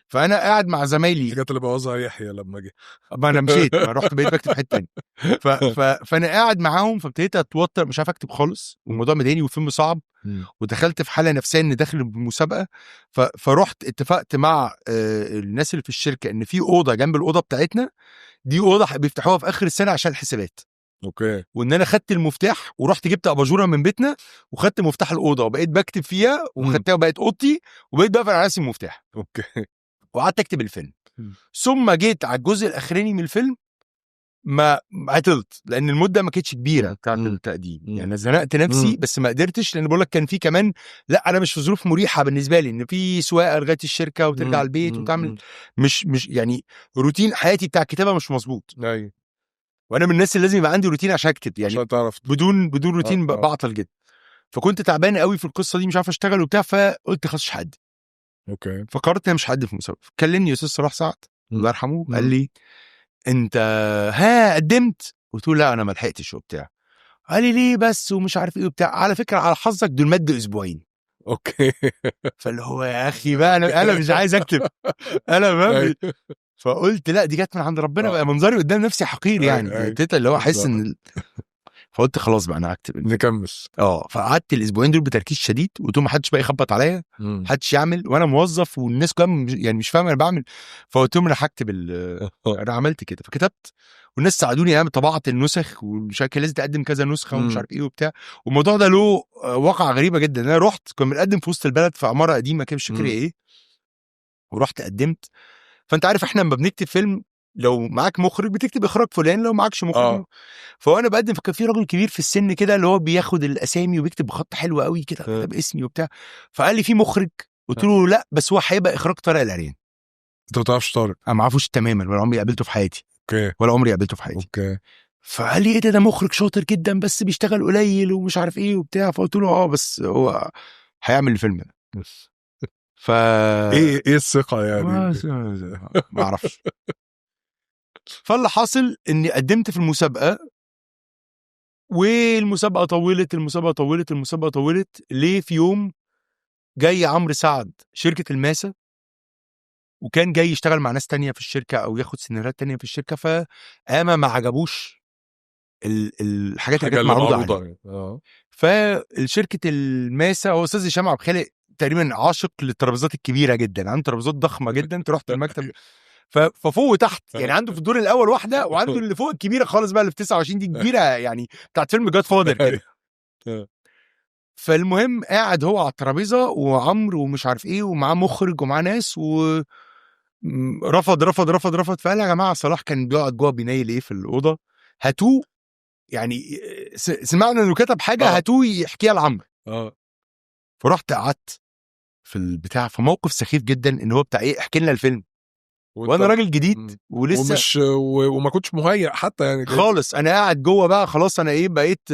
فانا قاعد مع زمايلي، الحاجات اللي بوظها يحيى لما جه، ما انا مشيت، ما رحت بقيت بكتب حتة ثانية. فانا قاعد معاهم، فابتديت اتوتر، مش عارف اكتب خالص، والموضوع مضايقني والفيلم صعب، ودخلت في حاله نفسية ان داخل بمسابقه. فرحت اتفقت مع الناس اللي في الشركة ان في اوضة جنب الاوضة بتاعتنا دي، اوضة بيفتحوها في اخر السنة عشان الحسابات. okay. وان انا خدت المفتاح ورحت جبت اباجوره من بيتنا، وخدت مفتاح الاوضة وبقيت بكتب فيها، وخدتها وبقت اوضتي، وبقيت بقفل على نفسي المفتاح. okay. وقعدت اكتب الفيلم. ثم جيت على الجزء الاخراني من الفيلم ما عطلت، لان المدة ما كانتش كبيرة بتاعت التقديم. يعني زنقت نفسي بس ما قدرتش، لان بقول لك كان في كمان، لا انا مش في ظروف مريحه بالنسبة لي، ان في سواقة لغاية الشركة وترجع البيت وتعمل مش يعني روتين حياتي بتاع الكتابة مش مظبوط. ايوه. وانا من الناس اللي لازم يبقى عندي روتين عشان اكتب، يعني عشان تعرف بدون روتين بعطل جدا. فكنت تعبان قوي في القصة دي، مش عارف اشتغل وبتاع، فقلت خلاص مش هقدم. okay. فقررت انا مش هقدم في المسابقة. كلمني استاذ صلاح سعد الله يرحمه، قال لي انت ها قدمت؟ قلت له لا انا ما لحقتش وبتاع. قال لي ليه بس ومش عارف ايه وبتاع، على فكرة على حظك دول مد اسبوعين. okay. فاللي هو يا اخي بقى انا مش عايز اكتب، انا ما فقلت لا دي جت من عند ربنا بقى، منظري قدام نفسي حقير يعني، ابتديت اللي هو احس ان فقلت خلاص بقى انا هكتب نكمل. فقعدت الاسبوعين دول بتركيز شديد، وقلت لهم ما حدش بقى يخبط عليا، ما حدش يعمل، وانا موظف والناس كلها يعني مش فاهمه انا بعمل. فقلت لهم انا هكتب انا عملت كده، فكتبت والناس ساعدوني، انا طبعت النسخ ومش عارف لازم تقدم كذا نسخه ومش عارف ايه وبتاع. والموضوع ده له واقعه غريبة جدا، انا رحت كنا بنقدم في وسط البلد في عمارة قديمة كده مش فاكر ايه، ورحت قدمت. فانت عارف احنا لما بنكتب فيلم لو معاك مخرج بتكتب اخراج فلان، لو معاكش مخرج. فانا بقدم، فكان في راجل كبير في السن كده اللي هو بياخد الاسامي وبيكتب بخط حلو قوي كده، كتب اسمي وبتاع. فقال لي في مخرج؟ قلت له لا، بس هو هيبقى اخراج طارق العريان. انت ما تعرفش طارق؟ انا ما اعرفوش تماما، ولا عمري قابلته في حياتي. okay. ولا عمري قابلته في حياتي. okay. فقال لي ايه ده مخرج شاطر جدا بس بيشتغل قليل ومش عارف ايه وبتاع. فقلت له بس هو هيعمل الفيلم ده. بس ف ايه الثقة يعني؟ ما اعرفش. فاللي حاصل اني قدمت في المسابقة، والمسابقه طولت المسابقة طولت المسابقة طولت. ليه؟ في يوم جاي عمرو سعد شركة الماسة، وكان جاي يشتغل مع ناس تانية في الشركة او ياخد سيناريوهات تانية في الشركة، فقام ما عجبوش الحاجات اللي كانت معروضة عليه. فالشركه الماسة، هو استاذ هشام عبد الخالق تقريبا عاشق للترابيزات الكبيرة جدا، عنده ترابيزات ضخمة جدا. انت رحت المكتب، ففوق وتحت يعني، عنده في الدور الاول واحدة، وعنده اللي فوق الكبيرة خالص بقى اللي في 29 دي كبيرة يعني بتاعت فيلم Godfather كده. فالمهم قاعد هو على الترابيزة وعمرو ومش عارف ايه، ومعاه مخرج ومعاه ناس، و رفض رفض رفض رفض. فقال يا جماعة صلاح كان بيقعد جوه بينيل ايه في الاوضة، هاتوه يعني، سمعنا انه كتب حاجة، هاتوه يحكيها لعمرو. فرحت قعدت في البتاع، في موقف سخيف جدا ان هو بتاع ايه، احكي لنا الفيلم، وانا راجل جديد ولسه ومش وما كنتش مهيأ حتى يعني خالص. انا قاعد جوه بقى خلاص، انا ايه بقيت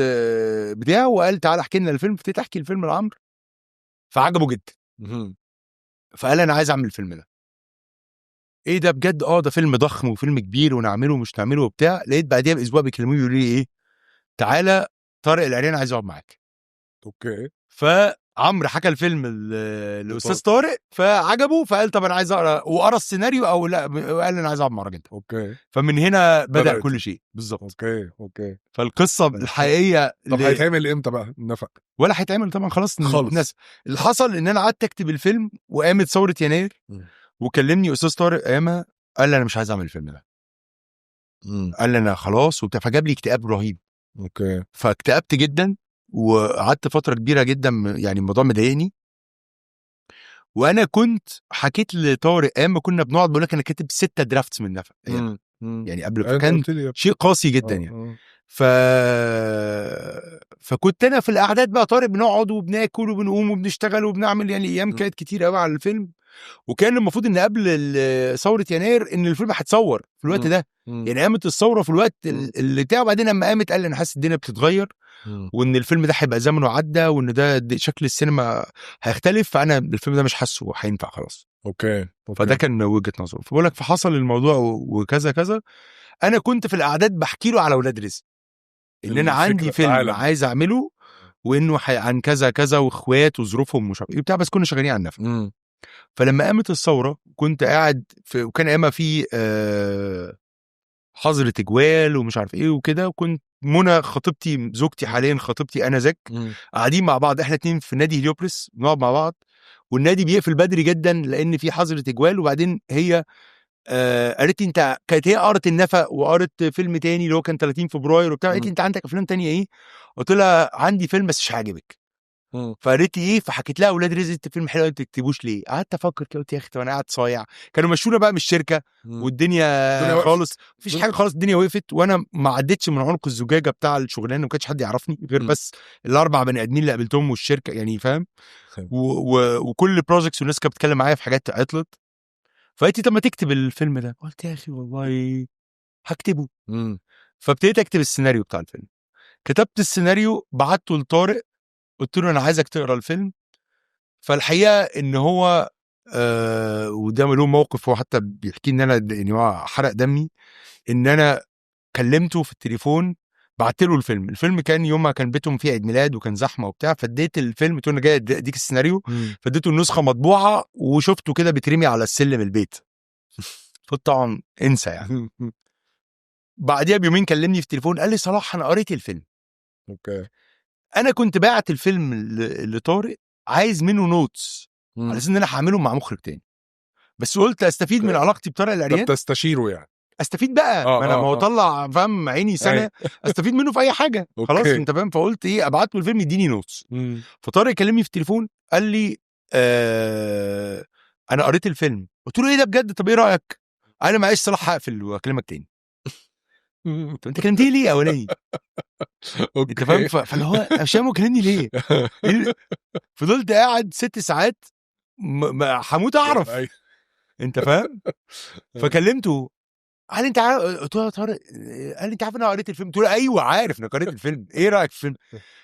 بتاع، وقال تعالى احكي لنا الفيلم. ابتديت احكي الفيلم لعمرو فعجبه جدا، فقال انا عايز اعمل الفيلم ده. ايه ده بجد؟ ده فيلم ضخم وفيلم كبير ونعمله ومش نعمله وبتاع. لقيت بعديها باسبوع بيكلموني يقولوا لي ايه، تعالى طارق العريان عايز يقعد معاك. okay. فعمرو حكى الفيلم للاستاذ طارق فعجبه، فقال طب انا عايز اقرا، وقرا السيناريو او لا، قال انا عايز اقعد مع الراجل ده. okay. فمن هنا بدا كل شيء بالظبط. okay okay. فالقصة الحقيقية طب هيتعمل امتى بقى النفق؟ ولا هيتعمل طبعا، خلاص الناس. اللي حصل ان انا قعدت اكتب الفيلم، وقامت ثورة يناير، وكلمني استاذ طارق ايامها قال لي انا مش عايز اعمل الفيلم ده. قال لي انا خلاص وبتاع، فجاب لي اكتئاب رهيب. okay. فاكتئبت جدا وقعدت فترة كبيرة جدا يعني الموضوع مضايقني. وانا كنت حكيت لطارق ايام ما كنا بنقعد، بقول لك انا كاتب 6 drafts من نفق يعني قبل، كان شيء قاسي جدا يعني. فكنت انا في الاعداد بقى طارق بنقعد وبناكل وبنقوم وبنشتغل وبنعمل يعني ايام كانت كتير قوي على الفيلم. وكان المفروض ان قبل ثورة يناير ان الفيلم هيتصور في الوقت ده، يعني قامت الثورة في الوقت اللي بتاع. وبعدين لما قامت قال انا حاسس الدنيا بتتغير، وان الفيلم ده هيبقى زمنه عدى، وان ده شكل السينما هيختلف، فانا الفيلم ده مش حاسه هينفع خلاص. okay. فده كان وجهه نظره. فبقول لك فحصل الموضوع وكذا كذا. انا كنت في الاعداد بحكي له على اولاد رزق ان انا عندي فيلم عايز اعمله، وانه عن كذا كذا واخوات وظروفهم ومش عارف ايه بتاع، بس كنا شغالين على النفق. فلما قامت الثورة كنت قاعد في، وكان ايامها في حظر تجوال ومش عارف ايه وكده، وكنت منى خطيبتي، زوجتي حاليا خطيبتي انا ذاك، قاعدين مع بعض احنا اتنين في نادي هليوبلس، بنقعد مع بعض، والنادي بيقفل بدري جدا لان في حظر تجوال. وبعدين هي قالت لي انت، كانت هي قرت النفق وقرت فيلم تاني اللي هو كان 30 فبراير وبتاع، قالت لي انت عندك افلام تانية ايه؟ قلت لها عندي فيلم بس مش هيعجبك. فقالت لي ايه؟ فحكيت لها اولاد رزق فيلم حلو، انت تكتبوش ليه؟ قعدت افكر كده، قلت يا اخي طب انا قاعد صايع، كانوا مشونا بقى من الشركة والدنيا خالص مفيش حاجة خالص، الدنيا وقفت، وانا ما عدتش من عنق الزجاجة بتاع الشغلانة، ما كانش حد يعرفني غير بس الاربع بني ادمين اللي قابلتهم والشركة يعني فاهم، وكل projects والناس كانت بتتكلم معايا في حاجات عطلت. فقالت لي طب ما تكتب الفيلم ده؟ قلت يا اخي والله هكتبه. فابتديت اكتب السيناريو بتاع الفيلم. كتبت السيناريو، بعته لطارق، قلت له انا عايزك تقرا الفيلم. فالحقيقة ان هو وده له موقف هو حتى بيحكي ان انا يعني هو حرق دمي، ان انا كلمته في التليفون، بعت له الفيلم. الفيلم كان يومها كان بيتهم فيه عيد ميلاد وكان زحمة وبتاع، فاديت الفيلم، قلت له انا جاي اديك السيناريو، فاديته النسخة مطبوعة وشفته كده بيترمي على السلم البيت. فطبعا انسى يعني. بعديها بيومين كلمني في التليفون قال لي صلاح انا قريت الفيلم. okay. انا كنت باعت الفيلم لطارق عايز منه notes على اساس ان انا هعمله مع مخرج تاني، بس قلت استفيد من علاقتي بطارق العريان. تستشيره يعني؟ استفيد بقى، ما انا ما هو طلع فاهم عيني سنة، استفيد منه في اي حاجة. خلاص انت فاهم. فقلت ايه، ابعت له الفيلم يديني notes. فطارق كلمني في التليفون قال لي انا قريت الفيلم. قلت له ايه ده بجد؟ طب ايه رايك؟ انا معلش صلاح هقفل واكلمك تاني. طب انت كلمتني ليه اولاني؟ انت فاهم؟ فاللي هو هشام كلمني ليه؟ فضلت قاعد 6 ساعات هموت اعرف، انت فاهم؟ فكلمته قال انت عارف؟ قلت له يا طارق، قال لي انت عارف انا قريت الفيلم؟ قلت له ايوه عارف انا قريت الفيلم، ايه رايك في الفيلم؟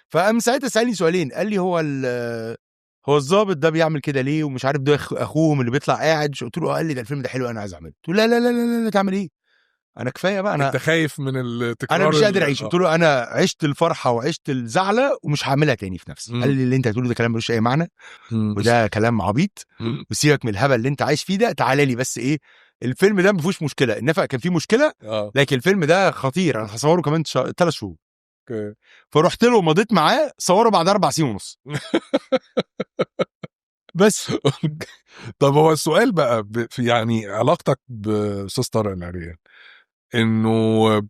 فقام ساعتها سالني سؤالين، قال لي هو الظابط ده بيعمل كده ليه، ومش عارف ده اخوهم اللي بيطلع قاعد. قلت له قال لي ده الفيلم ده حلو انا عايز اعمله. قلت له لا لا لا لا لا تعمل ايه؟ انا كفاية بقى، انا انت خايف من التكرار، انا مش قادر اعيش. قلت له انا عشت الفرحة وعشت الزعله ومش هعملها تاني في نفسي. قال لي اللي انت هتقوله ده كلام ملوش اي معنى، وده كلام عبيط، وسيبك من الهبل اللي انت عايش فيه ده، تعالى لي بس ايه الفيلم ده ما فيهوش مشكلة، النفق كان فيه مشكلة، لكن الفيلم ده خطير، انا هصوره كمان 3 شهور. فرحت له ومضيت معاه، صوره بعد 4 سنين ونص. بس. طب هو السؤال بقى في يعني علاقتك باستاذ طارق العريان، انه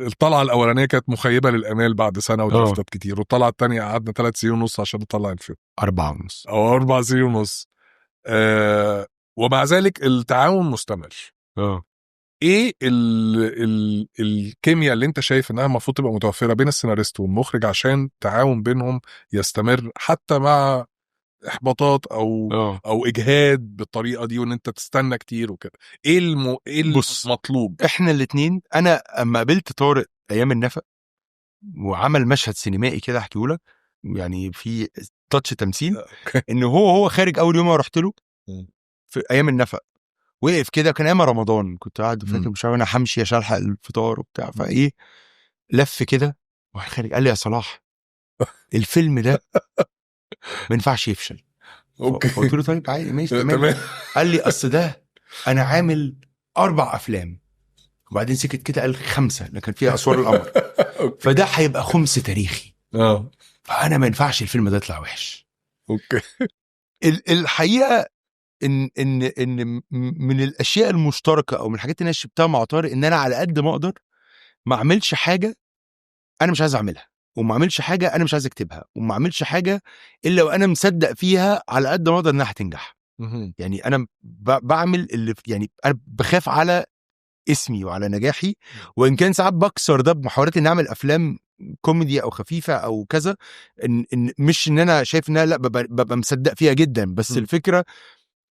الطلعة الاولانية كانت مخيبه للامال بعد سنة و draft ات كتير، والطلعه الثانية قعدنا 3 سنين ونص عشان نطلع الفيلم. 4.5. او 4 سنين ونص، ومع ذلك التعاون مستمر. ايه ال ال الكيمياء اللي انت شايف انها المفروض تبقى متوفرة بين السيناريست والمخرج عشان التعاون بينهم يستمر حتى مع احباطات او او اجهاد بالطريقة دي، وان انت تستنى كتير وكده؟ ايه بص. المطلوب؟ احنا الاثنين، انا اما قابلت طارق ايام النفق وعمل مشهد سينمائي كده احكيه لك، يعني في touch تمثيل، ان هو خارج اول يوم أنا رحت له في ايام النفق، وقف كده، كان ايام رمضان، كنت قاعد فاكر مش عارف انا همشي عشان الحق الفطار وبتاع، فايه لف كده وراح خارج قال لي: يا صلاح، الفيلم ده ما ينفعش يفشل. فقلت له: طيب عادي، ماشي، تمام. قال لي: اصل ده انا عامل اربع افلام، وبعدين سكت كده قال خمسه، لكن فيها اسوار القمر. فده هيبقى خمس تاريخي، فانا ما ينفعش الفيلم ده يطلع وحش. الحقيقة ان من الاشياء المشتركة او من الحاجات اللي انا شربتها مع طارق ان انا على قد ما اقدر ما اعملش حاجة انا مش عايز اعملها، وما اعملش حاجة انا مش عايز اكتبها، وما اعملش حاجة الا وانا مصدق فيها على قد ما اقدر انها هتنجح. يعني انا بعمل اللي يعني انا بخاف على اسمي وعلى نجاحي، وان كان ساعات بكسر ده بمحاولات اني اعمل افلام كوميدي او خفيفة او كذا، ان مش ان انا شايف انها لا، ببقى مصدق فيها جدا، بس الفكرة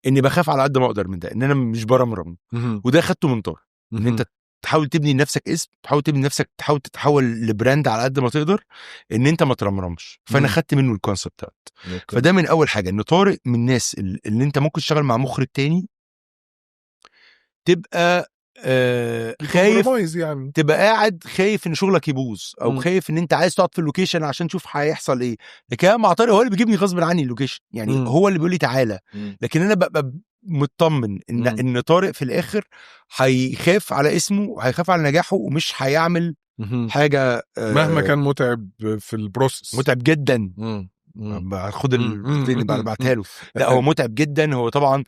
اني بخاف على قد ما اقدر من ده، ان انا مش برمرم. وده خدته من طارق، ان انت تحاول تبني لنفسك اسم، تحاول تبني نفسك، تحاول تتحول ل brand على قد ما تقدر، ان انت ما ترمرمش. فانا خدت منه ال concept ده. فده من اول حاجه، ان طارق من الناس اللي انت ممكن تشتغل مع مخرج تاني تبقى خايف، compromise يعني. تبقى قاعد خايف ان شغلك يبوظ او خايف ان انت عايز تقعد في ال location عشان تشوف هيحصل ايه، لكن انا مع طارق هو اللي بيجيبني غصب عني ال location يعني، هو اللي بيقول لي تعالى، لكن انا ببقى مطمن ان ان طارق في الاخر هيخاف على اسمه وهيخاف على نجاحه ومش هيعمل حاجة مهما كان متعب في ال process. متعب جدا. خد اللي بعتها له. لا، هو متعب جدا. هو طبعا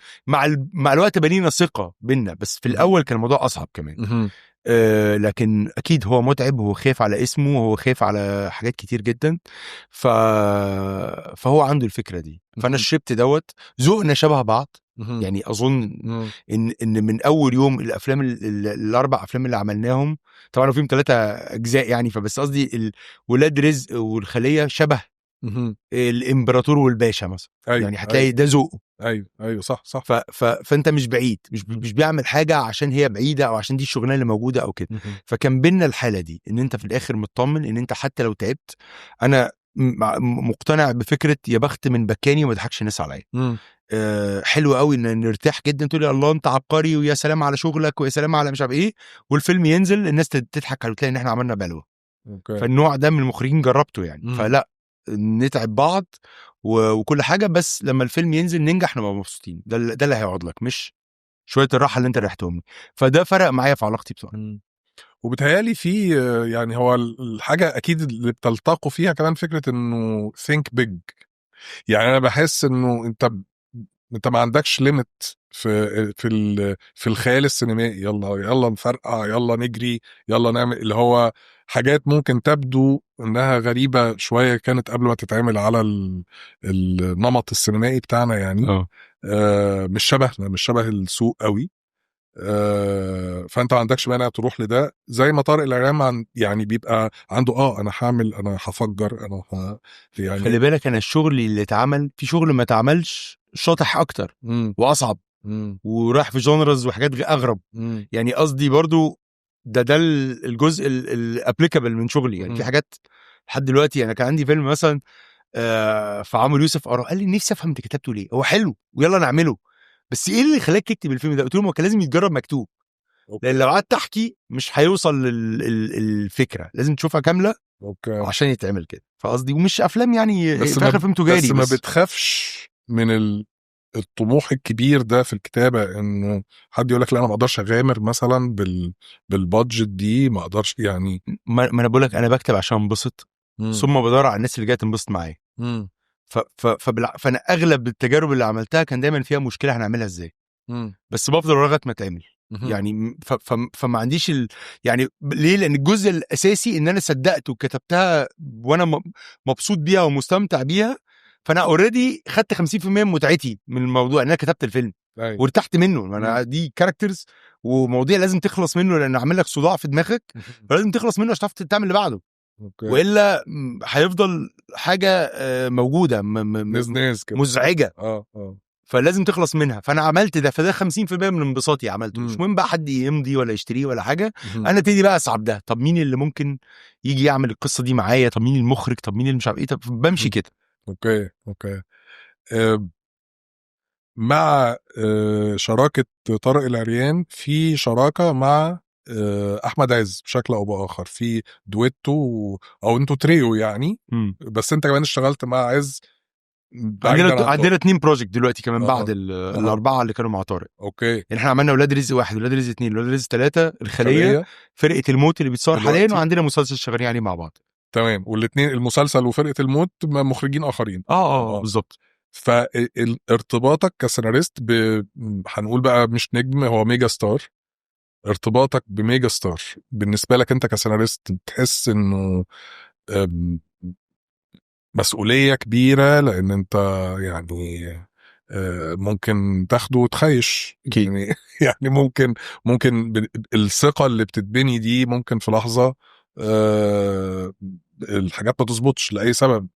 مع الوقت بنينا ثقة بينا، بس في الاول كان الموضوع اصعب كمان. لكن اكيد هو متعب، هو خايف على اسمه، هو خايف على حاجات كتير جدا، فهو عنده الفكرة دي، فانا شربت دوت. ذوقنا شبه بعض. يعني اظن ان من اول يوم الافلام الاربع افلام اللي عملناهم، طبعا فيهم ثلاثة اجزاء يعني، فبس قصدي ولاد رزق والخليه شبه الامبراطور والباشا مثلا. يعني هتلاقي ده ذوقه. ايوه، صح. ف ف فانت مش بعيد، مش بيعمل حاجة عشان هي بعيدة او عشان دي الشغلانة اللي موجودة او كده. فكان بينا الحالة دي، ان انت في الاخر مطمن ان انت حتى لو تعبت. انا مقتنع بفكره يا بخت من بكاني وما ضحكش الناس عليا. حلو قوي ان نرتاح جدا، تقول يا الله انت عبقري ويا سلام على شغلك ويا سلام على مش عارف ايه، والفيلم ينزل الناس تضحك عليه وتلاقي ان احنا عملنا بلوه. فالنوع ده من المخرجين جربته يعني. فلا، نتعب بعض وكل حاجه، بس لما الفيلم ينزل ننجح نبقى مبسوطين، ده اللي هيقعد لك، مش شوية الراحة اللي انت ريحتهم. فده فرق معايا في علاقتي بطارق. وبتهيألي في يعني هو الحاجة أكيد اللي بتلتقوا فيها كمان فكرة إنه think big. يعني أنا بحس إنه أنت ما عندكش limit في الخيال السينمائي، يلا يلا نفرقع، يلا نجري، يلا نعمل اللي هو حاجات ممكن تبدو انها غريبة شوية كانت قبل ما تتعمل على النمط السينمائي بتاعنا يعني. مش شبهنا، مش شبه السوق قوي، فانت ما عندكش مانع تروح لده، زي ما طارق العريان يعني بيبقى عنده انا هعمل، انا هفجر، انا يعني. خلي بالك، انا الشغل اللي اتعمل في شغل ما اتعملش شاطح اكتر واصعب وراح في genres وحاجات اغرب. يعني قصدي برضو ده الجزء ال applicable من شغلي يعني. في حاجات لحد دلوقتي، انا كان عندي فيلم مثلا فعمرو يوسف قرا قال لي: نفسي افهم انت كتبته ليه، هو حلو ويلا نعمله، بس ايه اللي خلاك تكتب الفيلم ده؟ قلت له: ما كان لازم يتجرب مكتوب، لان لو قعدت احكي مش هيوصل للفكره، لازم تشوفها كاملة عشان يتعمل كده. فقصدي ومش افلام يعني بس في ما اخر فيلم تجاري. بس ما بتخافش من الطموح الكبير ده في الكتابه، انه حد يقول لك لا انا ما اقدرش اغامر مثلا بال budget دي، ما اقدرش يعني؟ ما انا بقول لك، انا بكتب عشان انبسط، ثم بدور على الناس اللي جاية تنبسط معايا. فانا اغلب التجارب اللي عملتها كان دايما فيها مشكلة، هنعملها ازاي؟ بس بفضل لغاية ما تعمل. يعني فما عنديش يعني ليه؟ لان الجزء الاساسي ان انا صدقت وكتبتها وانا مبسوط بيها ومستمتع بيها، فانا already خدت 50% من متعتي من الموضوع ان انا كتبت الفيلم. أيوة. وارتحت منه. انا دي characters ومواضيع لازم تخلص منه لان عامل لك صداع في دماغك، فلازم تخلص منه عشان تعرف تعمل اللي بعده. okay. والا هيفضل حاجة موجودة نزناز كده، مزعجة. اه فلازم تخلص منها. فانا عملت ده، فده 50% من انبساطي عملته. مش مهم بقى حد يمضي ولا يشتريه ولا حاجة. انا ابتدي بقى اصعب ده، طب مين اللي ممكن يجي يعمل القصة دي معايا؟ طب مين المخرج؟ طب مين اللي مش عارف ايه؟ طب بمشي كده. okay. مع شراكة طارق العريان، في شراكة مع احمد عز بشكل او باخر، في دويتو او انتوا تريو يعني. بس انت كمان اشتغلت مع عز. عندنا 2 project دلوقتي كمان بعد الاربعة اللي كانوا مع طارق. okay. يعني احنا عملنا ولاد رزق 1، ولاد رزق 2، ولاد رزق 3، الخليه، فرقه الموت اللي بتصور حاليا، وعندنا مسلسل شغالين عليه مع بعض. تمام. والاثنين المسلسل وفرقه الموت مخرجين اخرين. بالظبط. فارتباطك كسيناريست هنقول بقى مش نجم، هو mega star. ارتباطك ب mega star بالنسبة لك انت كسيناريست، بتحس انه مسؤولية كبيرة، لان انت يعني ممكن تاخده وتخيش يعني ممكن الثقة اللي بتتبني دي ممكن في لحظة الحاجات ما تظبطش لاي سبب.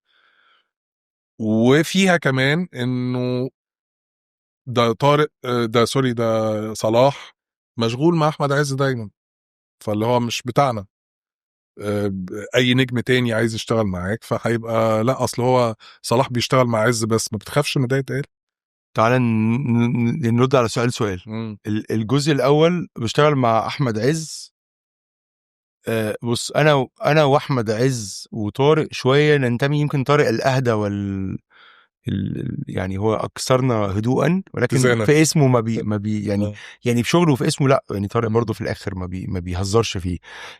وفيها كمان انه ده طارق، ده sorry، ده صلاح مشغول مع احمد عز دايما، فاللي هو مش بتاعنا. اي نجم تاني عايز يشتغل معاك فهيبقى لا، اصل هو صلاح بيشتغل مع عز بس. ما بتخافش ان ده يتقال؟ تعال نرد على سؤال. الجزء الاول بشتغل مع احمد عز. بص، انا واحمد عز وطارق شوية ننتمي، يمكن طارق الاهدى يعني هو اكثرنا هدوءا، ولكن اتزانة. في اسمه ما بي يعني يعني في شغله وفي اسمه لا، يعني طارق برضه في الاخر ما بيهزرش فيه.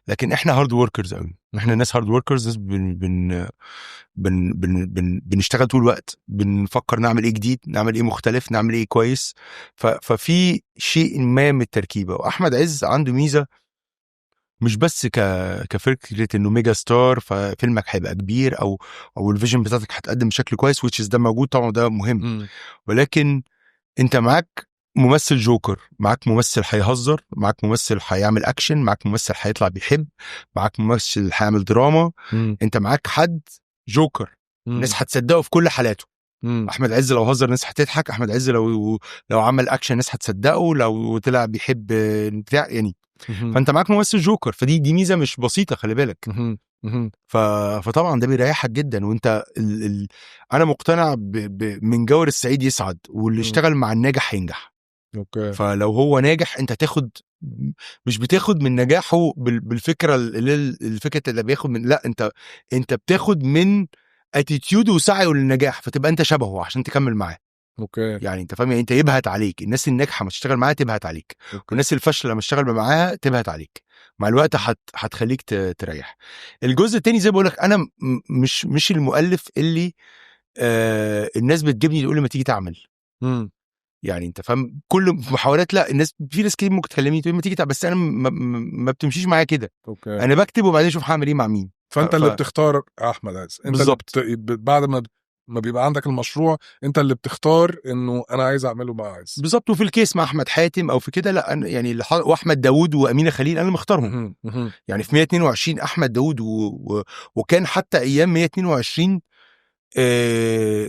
لكن احنا hard workers قوي، احنا ناس hard workers، ناس بن بن بن بن بن بنشتغل طول الوقت، بنفكر نعمل ايه جديد، نعمل ايه مختلف، نعمل ايه كويس. ففي شيء ما من التركيبة. واحمد عز عنده ميزة، مش بس كفكرة انه mega star ففيلمك هيبقى كبير او ال vision بتاعتك هتقدم بشكل كويس، which is ده موجود طبعا وده مهم. ولكن انت معاك ممثل جوكر، معاك ممثل هيهزر، معاك ممثل هيعمل اكشن، معاك ممثل هيطلع بيحب، معاك ممثل هيعمل دراما. انت معاك حد جوكر، الناس هتصدقه في كل حالاته. احمد عز لو هزر الناس هتضحك، احمد عز لو عمل اكشن الناس هتصدقه، لو طلع بيحب بتاع يعني. فانت معاك ممثل جوكر، فدي ميزة مش بسيطة، خلي بالك. فطبعا ده بيريحك جدا. وانت انا مقتنع من جاور السعيد يسعد، واللي اشتغل مع الناجح هينجح. okay. فلو هو ناجح انت تاخد، مش بتاخد من نجاحه بالفكرة اللي الفكرة اللي بياخد من، لا، انت بتاخد من attitude وسعيه للنجاح، فتبقى انت شبهه عشان تكمل معاه. okay. يعني انت فاهم؟ يعني انت يبهت عليك الناس الناجحة لما تشتغل معاها تبهت عليك. okay. والناس الفاشلة لما تشتغل معاها تبهت عليك، مع الوقت هتخليك تريح. الجزء التاني زي ما بقول لك، انا مش المؤلف اللي الناس بتجيبني تقول لي ما تيجي تعمل. يعني انت فاهم؟ كل محاولات، لا، الناس في ناس كتير ممكن تكلمني تقول ما تيجي تعمل، بس انا ما بتمشيش معايا كده. okay. انا بكتب وبعدين اشوف هعمل ايه مع مين. فانت اللي بتختار احمد عز انت. بالظبط. اللي بعد ما بيبقى عندك المشروع انت اللي بتختار انه انا عايز اعمله مع عز. بالظبط. وفي ال case مع احمد حاتم او في كده، لا، أنا يعني واحمد داوود وامينه خليل انا اللي مختارهم. مهم. مهم. يعني في 122 احمد داوود وكان حتى ايام 122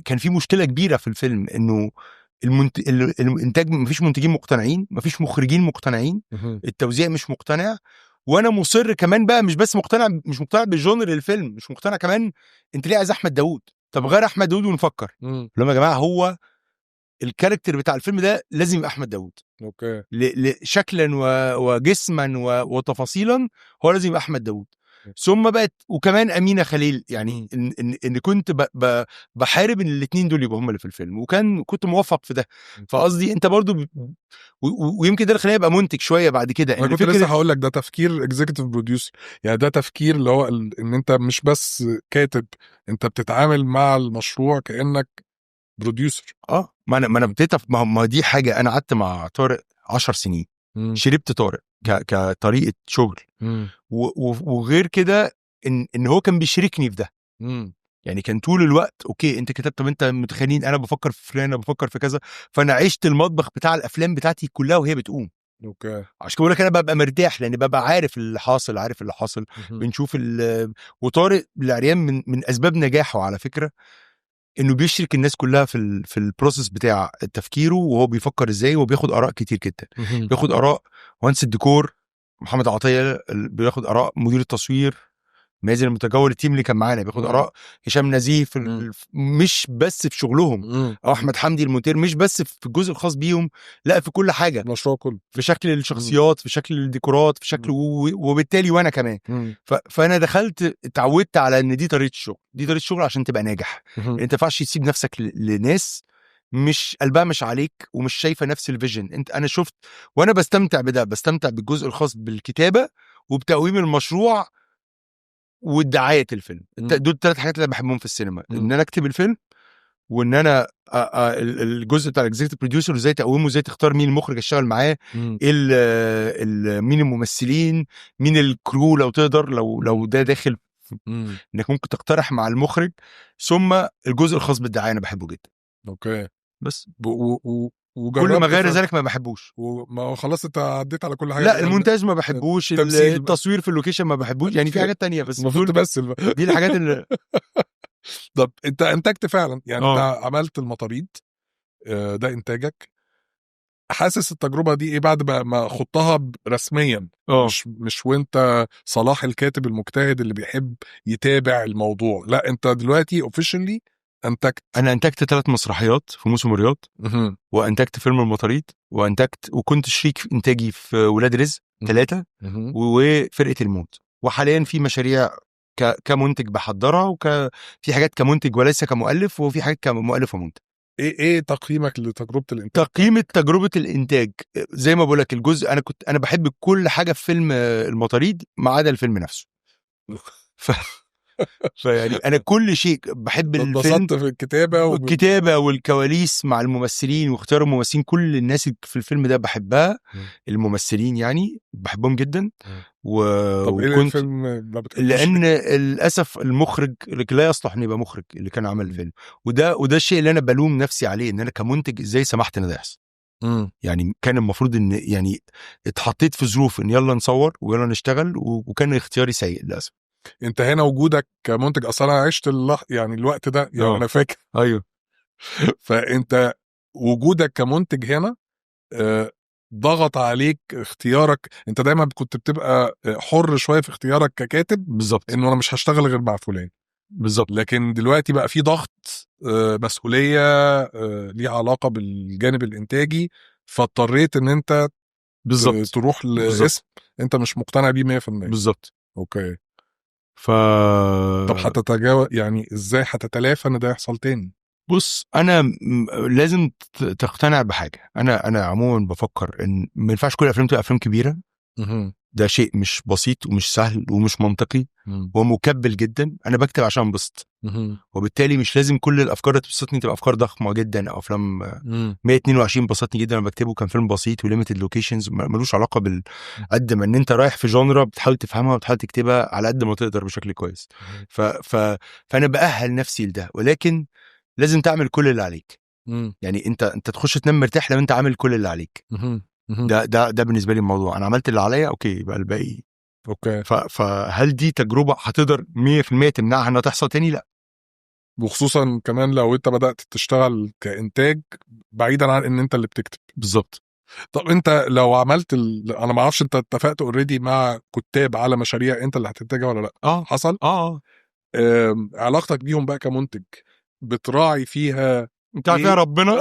كان في مشكلة كبيرة في الفيلم، انه الانتاج مفيش منتجين مقتنعين، مفيش مخرجين مقتنعين، مهم. التوزيع مش مقتنع، وانا مصر كمان بقى، مش بس مقتنع، مش مقتنع ب genre الفيلم، مش مقتنع كمان انت ليه عايز احمد داوود؟ طب غير احمد داوود ونفكر. لهم يا جماعة، هو ال character بتاع الفيلم ده لازم يبقى احمد داوود. okay. شكلا وجسما وتفاصيلا هو لازم يبقى احمد داوود. ثم بقت وكمان امينه خليل، يعني ان كنت بحارب ان الاثنين دول يبقوا هم اللي في الفيلم، وكان كنت موفق في ده. فقصدي انت برضو ويمكن ده اللي خلاني ابقى منتج شوية بعد كده. انا ان كنت لسه فكرة هقول لك ده تفكير executive producer، يعني ده تفكير اللي هو ان انت مش بس كاتب، انت بتتعامل مع المشروع كانك producer. اه، ما انا ابتديت ما دي حاجة، انا قعدت مع طارق 10 سنين، شربت طارق كطريقه شغل، وغير كده ان هو كان بيشاركني في ده. يعني كان طول الوقت okay انت كتبت، طب انت متخيلين انا بفكر في فلان، انا بفكر في كذا. فانا عشت المطبخ بتاع الافلام بتاعتي كلها وهي بتقوم. عشان كده بقول لك انا ببقى مرتاح، لان ببقى عارف اللي حاصل، عارف اللي حاصل. بنشوف وطارق العريان من اسباب نجاحه على فكرة انه بيشرك الناس كلها في ال process بتاع تفكيره، وهو بيفكر ازاي، وبياخد اراء كتير جدا. بياخد اراء مهندس الديكور محمد عطية، بياخد اراء مدير التصوير مازن المتجول، ال team اللي كان معانا، بياخد اراء هشام نزيه في مش بس في شغلهم، او احمد حمدي المونتير، مش بس في الجزء الخاص بيهم، لا في كل حاجة، المشروع كله، في شكل الشخصيات، في شكل الديكورات، في شكل وبالتالي وانا كمان. فانا دخلت اتعودت على ان دي طريقه الشغل، دي طريقه الشغل عشان تبقى ناجح. انت ما ينفعش تسيب نفسك لناس مش قلبها مش عليك ومش شايفه نفس ال vision. انت انا شفت، وانا بستمتع بده، بستمتع بالجزء الخاص بالكتابة وبتقويم المشروع والدعايه الفيلم. دول الثلاث حاجات اللي انا بحبهم في السينما، ان انا اكتب الفيلم، وان انا الجزء بتاع ال executive producer، ازاي تقومه، ازاي تختار مين المخرج اشتغل معاه، ايه مين الممثلين، مين ال crew لو تقدر، لو ده داخل انك ممكن تقترح مع المخرج. ثم الجزء الخاص بالدعايه انا بحبه جدا. بس كل ما وجربت غير ذلك ما بحبوش. وما هو خلاص انت عديت على كل حاجة. لا، المونتاج ما بحبوش، التمثيل بقى. التصوير في ال location ما بحبوش، يعني في حاجات تانية بس المفروض دول تمثل بقى. دي الحاجات اللي طب انت انتجت فعلا، يعني انت عملت المطاريد، ده انتاجك. حاسس التجربة دي ايه بعد ما خضتها رسميا؟ مش وانت صلاح الكاتب المجتهد اللي بيحب يتابع الموضوع، لا انت دلوقتي officially انتجت. انا انتجت 3 مسرحيات في موسم الرياض، وانتجت فيلم المطاريد، وانتجت وكنت شريك انتاجي في ولاد رزق 3 وفرقه الموت. وحاليا في مشاريع كمنتج بحضرها، في حاجات كمنتج وليس كمؤلف، وفي حاجات كمؤلف ومنتج. ايه تقييمك لتجربة الانتاج؟ تقييم تجربه الانتاج زي ما بقول لك، الجزء انا بحب كل حاجة في فيلم المطاريد ما عدا الفيلم نفسه. فيعني انا كل شيء بحب الفيلم. اتبسطت في الكتابة الكتابة والكواليس مع الممثلين واختيار الممثلين، كل الناس في الفيلم ده بحبها، الممثلين يعني بحبهم جدا. طب ايه وكنت الفيلم ما بتحبوش؟ لان للاسف المخرج اللي لا يصلح انه يبقى مخرج اللي كان عمل الفيلم، وده الشيء اللي انا بلوم نفسي عليه، ان انا كمنتج ازاي سمحت ان ده يحصل. يعني كان المفروض ان يعني اتحطيت في ظروف ان يلا نصور ويلا نشتغل، وكان اختياري سيء للاسف. انت هنا وجودك كمنتج، اصلا انا عشت يعني الوقت ده، يعني انا فاكر. فانت وجودك كمنتج هنا ضغط عليك اختيارك. انت دايما كنت بتبقى حر شوية في اختيارك ككاتب، انه انا مش هشتغل غير مع فلان. لكن دلوقتي بقى في ضغط، مسؤولية، ليها علاقة بالجانب الانتاجي، فاضطريت ان انت تروح لاسم انت مش مقتنع بيه 100%. طب هتتجاوز، يعني ازاي هتتلافى ان ده يحصل تاني؟ بص، انا لازم تقتنع بحاجة. انا عموما بفكر ان ما ينفعش كل الافلام تبقى افلام كبيرة. ده شيء مش بسيط ومش سهل ومش منطقي ومكبل جدا. انا بكتب عشان انبسط، وبالتالي مش لازم كل الافكار اللي تبسطني تبقى افكار ضخمة جدا او افلام. 122 بسطني جدا لما بكتبه، كان فيلم بسيط و limited locations، ملوش علاقة بال قد ما ان انت رايح في genre بتحاول تفهمها وبتحاول تكتبها على قد ما تقدر بشكل كويس. فانا باهل نفسي لده، ولكن لازم تعمل كل اللي عليك. يعني انت تخش تنام مرتاح لو انت عامل كل اللي عليك. ده بالنسبة لي الموضوع، انا عملت اللي عليا، okay، يبقى الباقي. فهل دي تجربه هتقدر 100% تمنعها انها تحصل تاني؟ لا. وخصوصا كمان لو انت بدات تشتغل كانتاج بعيدا عن ان انت اللي بتكتب. طب انت لو عملت انا ما اعرفش انت اتفقت already مع كتاب على مشاريع انت اللي هتنتجها ولا لا؟ حصل؟ اه. علاقتك بيهم بقى كمنتج بتراعي فيها انت عارف إيه؟ يا ربنا.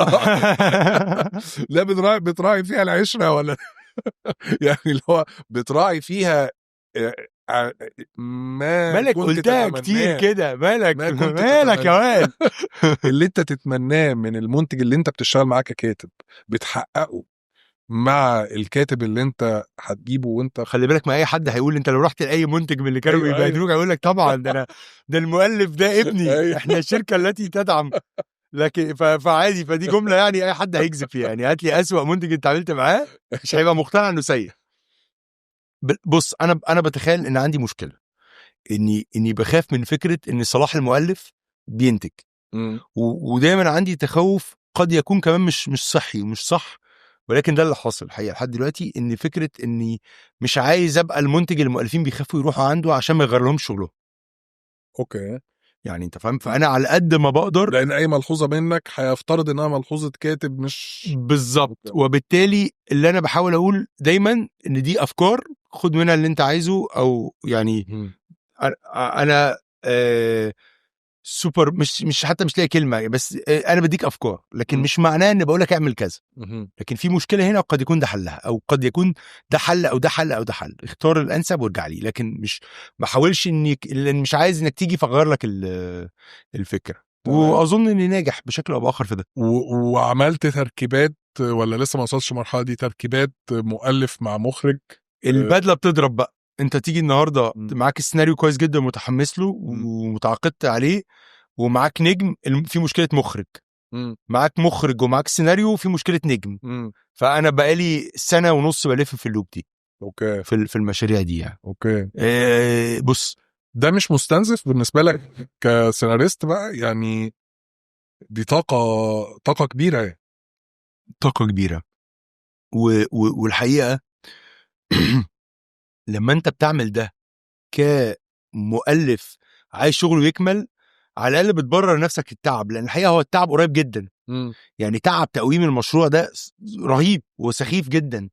لا، بتراعي فيها العشرة ولا يعني اللي هو بتراعي فيها ما مالك كنت قلتها تتمناه. كتير كده، مالك ما كنت مالك يا واد؟ اللي انت تتمناه من المنتج اللي انت بتشتغل معاه ككاتب بتحققه مع الكاتب اللي انت هتجيبه وانت خلي بالك، ما اي حد هيقول، انت لو رحت لاي منتج من اللي كانوا بيبهدلوك هيقول لك طبعا ده انا، ده المؤلف ده ابني. احنا الشركة التي تدعم، لكن فعادي، فدي جملة يعني اي حد هيكذب فيها. يعني هات لي اسوأ منتج انت عملت معاه، مش هيبقى مقتنع انه سيء. بص، انا بتخيل ان عندي مشكلة اني بخاف من فكرة ان صلاح المؤلف بينتج، ودايما عندي تخوف قد يكون كمان مش صحي ومش صح، ولكن ده اللي حاصل الحقيقة لحد دلوقتي، ان فكرة اني مش عايز ابقى المنتج المؤلفين بيخافوا يروحوا عنده عشان ما يغير لهمش شغلهم. يعني انت فاهم، فانا على قد ما بقدر لان اي ملحوظة منك هيفترض انها ملحوظة كاتب مش بالظبط. وبالتالي اللي انا بحاول اقول دايما ان دي افكار، خد منها اللي انت عايزه، او يعني انا سوبر مش حتى مش لاقي كلمه، بس انا بديك افكار، لكن مش معناه ان بقول لك اعمل كذا. لكن في مشكلة هنا قد يكون ده حلها، او قد يكون ده حل، او ده حل، او ده حل، اختار الانسب وارجع لي. لكن مش ما حاولش انك، لان مش عايز انك تيجي فاغير لك الفكره. واظن اني ناجح بشكل او باخر في ده. وعملت تركيبات ولا لسه ما وصلتش المرحلة دي؟ تركيبات مؤلف مع مخرج؟ البدلة بتضرب بقى. انت تيجي النهارده معاك السيناريو كويس جدا، متحمس له ومتعاقدت عليه، ومعاك نجم، في مشكلة مخرج. معاك مخرج ومعاك سيناريو، في مشكلة نجم. فانا بقالي سنة ونص بلف في ال loop دي في المشاريع دي يعني. بص، ده مش مستنزف بالنسبة لك كسيناريست بقى؟ يعني دي طاقه كبيرة يعني. طاقة كبيره، والحقيقة لما انت بتعمل ده كمؤلف عايز شغله يكمل، على الاقل بتبرر نفسك التعب، لان الحقيقة هو التعب قريب جدا. يعني تعب تقويم المشروع ده رهيب وسخيف جدا.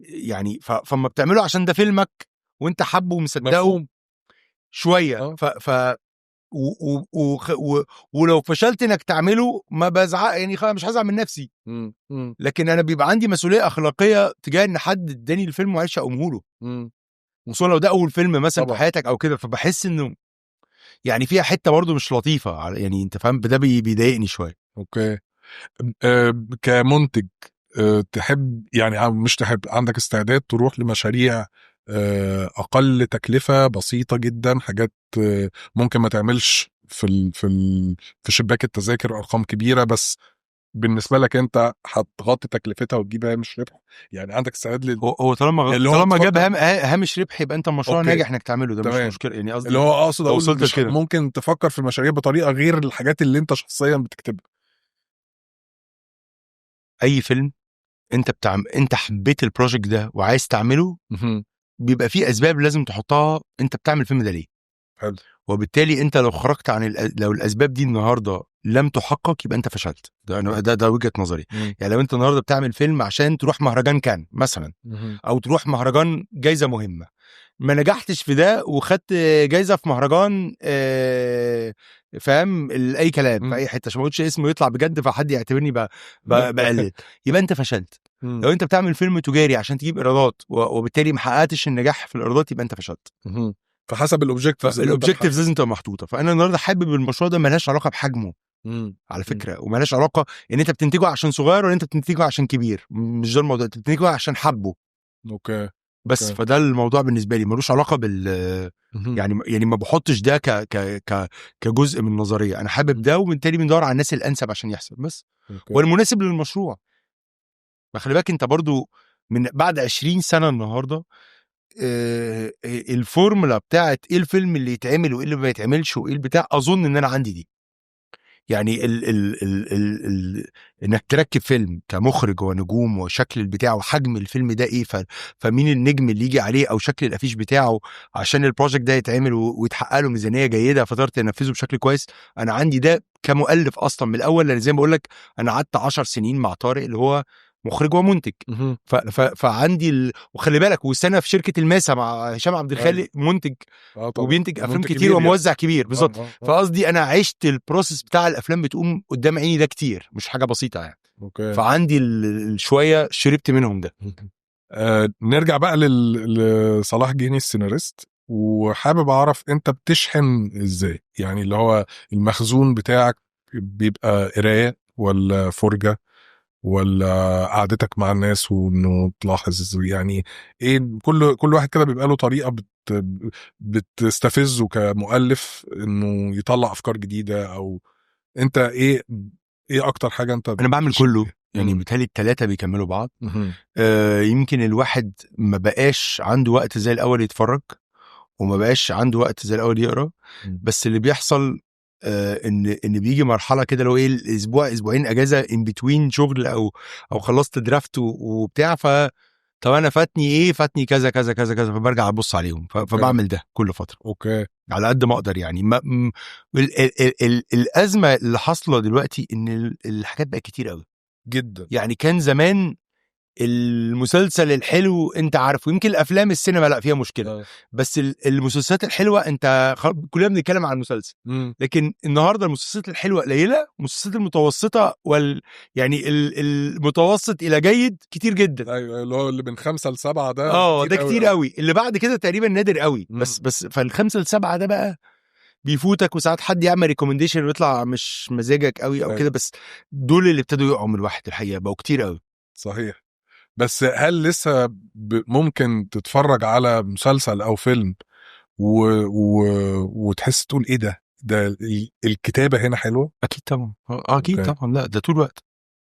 يعني فما بتعمله عشان ده فيلمك وانت حابة ومصدقه شويه. ف ف و و و و ولو فشلت انك تعمله ما بزعق، يعني خلاص مش هزعل من نفسي. لكن انا بيبقى عندي مسؤولية اخلاقية تجاه ان حد اداني الفيلم وعايز اقومه له، خصوصا لو ده اول فيلم مثلا في حياتك او كده، فبحس انه يعني فيها حتة برضو مش لطيفه، يعني انت فاهم، ده بيضايقني شويه. okay. كمنتج تحب يعني مش تحب، عندك استعداد تروح لمشاريع اقل تكلفه، بسيطة جدا، حاجات ممكن ما تعملش في شباك التذاكر ارقام كبيره، بس بالنسبة لك انت هتغطي تكلفتها وتجيب هامش ربح؟ يعني عندك استعداد لل هو طالما اللي هو طالما جاب تفكر هامش ربح يبقى انت المشروع ناجح انك تعمله، ده مش مشكله، يعني قصدي اللي هو اقصد لو اقول وصلت مش لكده. ممكن تفكر في المشاريع بطريقة غير الحاجات اللي انت شخصيا بتكتبها؟ اي فيلم انت انت حبيت ال project ده وعايز تعمله، بيبقى فيه اسباب لازم تحطها، انت بتعمل الفيلم ده ليه. وبالتالي انت لو خرجت عن لو الاسباب دي النهارده لم تحقق يبقى انت فشلت. ده أنا ده وجهه نظري. يعني لو انت النهارده بتعمل فيلم عشان تروح مهرجان كان مثلا، او تروح مهرجان جايزة مهمه، ما نجحتش في ده وخدت جايزة في مهرجان فاهم، اي كلام في اي حتة، عشان ما اقولش اسمه يطلع بجد فحد يعتبرني بقلل، يبقى انت فشلت. لو انت بتعمل فيلم تجاري عشان تجيب ايرادات وبالتالي ما حققتش النجاح في الايرادات يبقى انت فشلت. فحسب ال objectives. ال objectives لازم تبقى محطوطه. فانا النهارده حابب المشروع ده، ملهاش علاقة بحجمه على فكره، وملهاش علاقة ان انت بتنتجه عشان صغير ولا انت بتنتجه عشان كبير، مش ده الموضوع، انت بتنتجه عشان حبه بس. فده الموضوع بالنسبة لي ملوش علاقة بال يعني ما بحطش ده ك ك ك كجزء من النظريه. انا حابب ده، وبالتالي بندور على الناس الانسب عشان يحصل بس، والمناسب للمشروع. ما خلي بالك انت برضو من بعد 20 سنة النهارده الفورمولا بتاعت ايه الفيلم اللي يتعمل وايه اللي ما يتعملش وايه البتاع، اظن ان انا عندي دي. يعني ال ال ال ال ال انك تركب فيلم كمخرج ونجوم وشكل البتاع وحجم الفيلم ده ايه، فمين النجم اللي يجي عليه او شكل الافيش بتاعه عشان ال project ده يتعمل ويتحقق له ميزانية جيدة فتقدر تنفذه بشكل كويس. انا عندي ده كمؤلف اصلا من الاول، لان زي ما بقول لك انا قعدت 10 سنين مع طارق اللي هو مخرج ومنتج، فعندي وخلي بالك وسنة في شركة الماسة مع هشام عبد الخالق منتج طبعا. وبينتج افلام منتج كتير كبير يعني. وموزع كبير بالظبط. فقصدي انا عشت ال process بتاع الافلام بتقوم قدام عيني ده كتير، مش حاجة بسيطة يعني. فعندي شوية شربت منهم ده. نرجع بقى لصلاح جهيني السيناريست. وحابب اعرف انت بتشحن ازاي، يعني اللي هو المخزون بتاعك بيبقى قرايه ولا فرجه ولا قعدتك مع الناس وانه تلاحظ، يعني ايه؟ كل واحد كده بيبقى له طريقه بتستفزه كمؤلف انه يطلع افكار جديده، او انت ايه اكتر حاجة انت انا بعمل بتشحن كله فيها؟ يعني. بيتهيألي الثلاثة بيكملوا بعض. يمكن الواحد ما بقاش عنده وقت زي الاول يتفرج، وما بقاش عنده وقت زي الاول يقرا. بس اللي بيحصل ان بيجي مرحلة كده لو ايه، الاسبوع اسبوعين اجازه in between شغل او خلصت draft وبتاع، طب انا فاتني ايه؟ فاتني كذا كذا كذا كذا، فبرجع ابص عليهم، فبعمل ده كل فترة على قد ما اقدر. يعني ما م... ال... ال... ال... ال... الازمة اللي حاصله دلوقتي ان الحاجات بقت كتير قوي. جدا. يعني كان زمان المسلسل الحلو انت عارفه، يمكن الافلام السينما لا فيها مشكله، بس المسلسلات الحلوة انت كلنا بنتكلم عن المسلسل. لكن النهارده المسلسلات الحلوة قليله، المسلسلات المتوسطة يعني المتوسط الى جيد كتير جدا. ايوه، اللي هو اللي من 5 ل7 ده. ده كتير قوي، اللي بعد كده تقريبا نادر قوي. بس فالخمسه لسبعة ده بقى بيفوتك، وساعات حد يعمل recommendation ويطلع مش مزاجك قوي او كده، بس دول اللي ابتدوا يقعوا من الواحد الحقيقه، بقوا كتير قوي. صحيح، بس هل لسه ممكن تتفرج على مسلسل او فيلم وتحس تقول ايه ده، ده الكتابة هنا حلوه؟ اكيد طبعا، اكيد. طبعا، لا ده طول الوقت.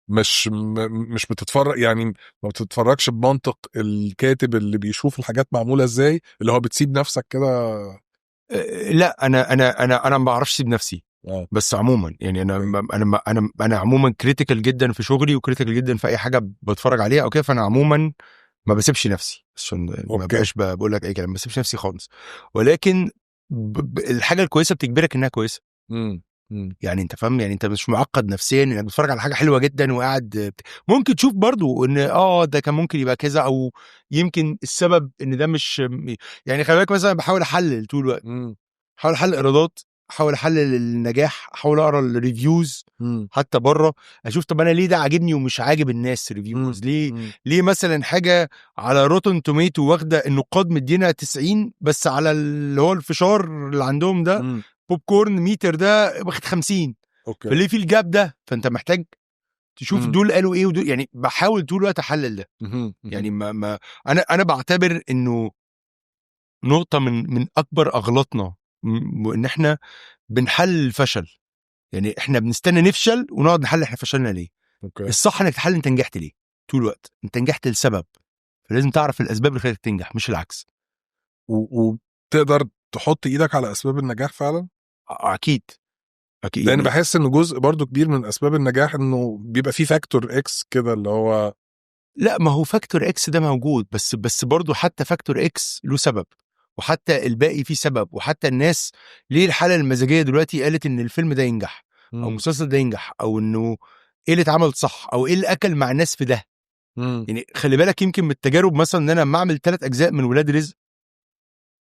مش بتتفرج، يعني ما بتتفرجش بمنطق الكاتب اللي بيشوف الحاجات معمولة ازاي، اللي هو بتسيب نفسك كده؟ لا، انا ما بعرفش اسيب نفسي. بس عموما يعني انا انا عموما critical جدا في شغلي و critical جدا في اي حاجة بتفرج عليها او كده، فانا عموما ما بسيبش نفسي عشان ما بقاش بقول لك اي كلام، ما بسيبش نفسي خالص، ولكن الحاجة الكويسة بتجبرك انها كويسه. يعني انت فاهم، يعني انت مش معقد نفسيا انك بتتفرج على حاجة حلوة جدا وقاعد ممكن تشوف برضو ان ده كان ممكن يبقى كذا، او يمكن السبب ان ده مش، يعني خلي بالك مثلا بحاول احلل طول الوقت. احاول احلل ايرادات، احاول احلل النجاح، احاول اقرا ال reviews حتى بره، اشوف طب انا ليه ده عاجبني ومش عاجب الناس reviews ليه؟ ليه مثلا حاجة على Rotten Tomato واخده النقاد مدينا 90، بس على اللي هو الفشار اللي عندهم ده popcorn meter ده واخد 50؟ فليه في ال gap ده؟ فانت محتاج تشوف دول قالوا ايه ودول، يعني بحاول طول الوقت احلل ده. يعني ما انا بعتبر انه نقطة من اكبر اغلاطنا ان احنا بنحلل الفشل، يعني احنا بنستنى نفشل ونقعد نحلل احنا فشلنا ليه. الصح انك تحلل انت نجحت ليه طول الوقت، انت نجحت لسبب، فلازم تعرف الاسباب اللي خلتك تنجح مش العكس. وتقدر تحط ايدك على اسباب النجاح فعلا؟ اكيد اكيد. لان يعني بحس انه جزء برضو كبير من اسباب النجاح انه بيبقى فيه factor X كده اللي هو لا، ما هو factor X ده موجود، بس برضه حتى factor X له سبب، وحتى الباقي فيه سبب، وحتى الناس ليه الحالة المزاجية دلوقتي قالت ان الفيلم ده ينجح او المسلسل ده ينجح، او انه ايه اللي اتعمل صح، او ايه اللي اكل مع الناس في ده. يعني خلي بالك يمكن من التجارب مثلا ان انا لما اعمل ثلاث اجزاء من ولاد رزق،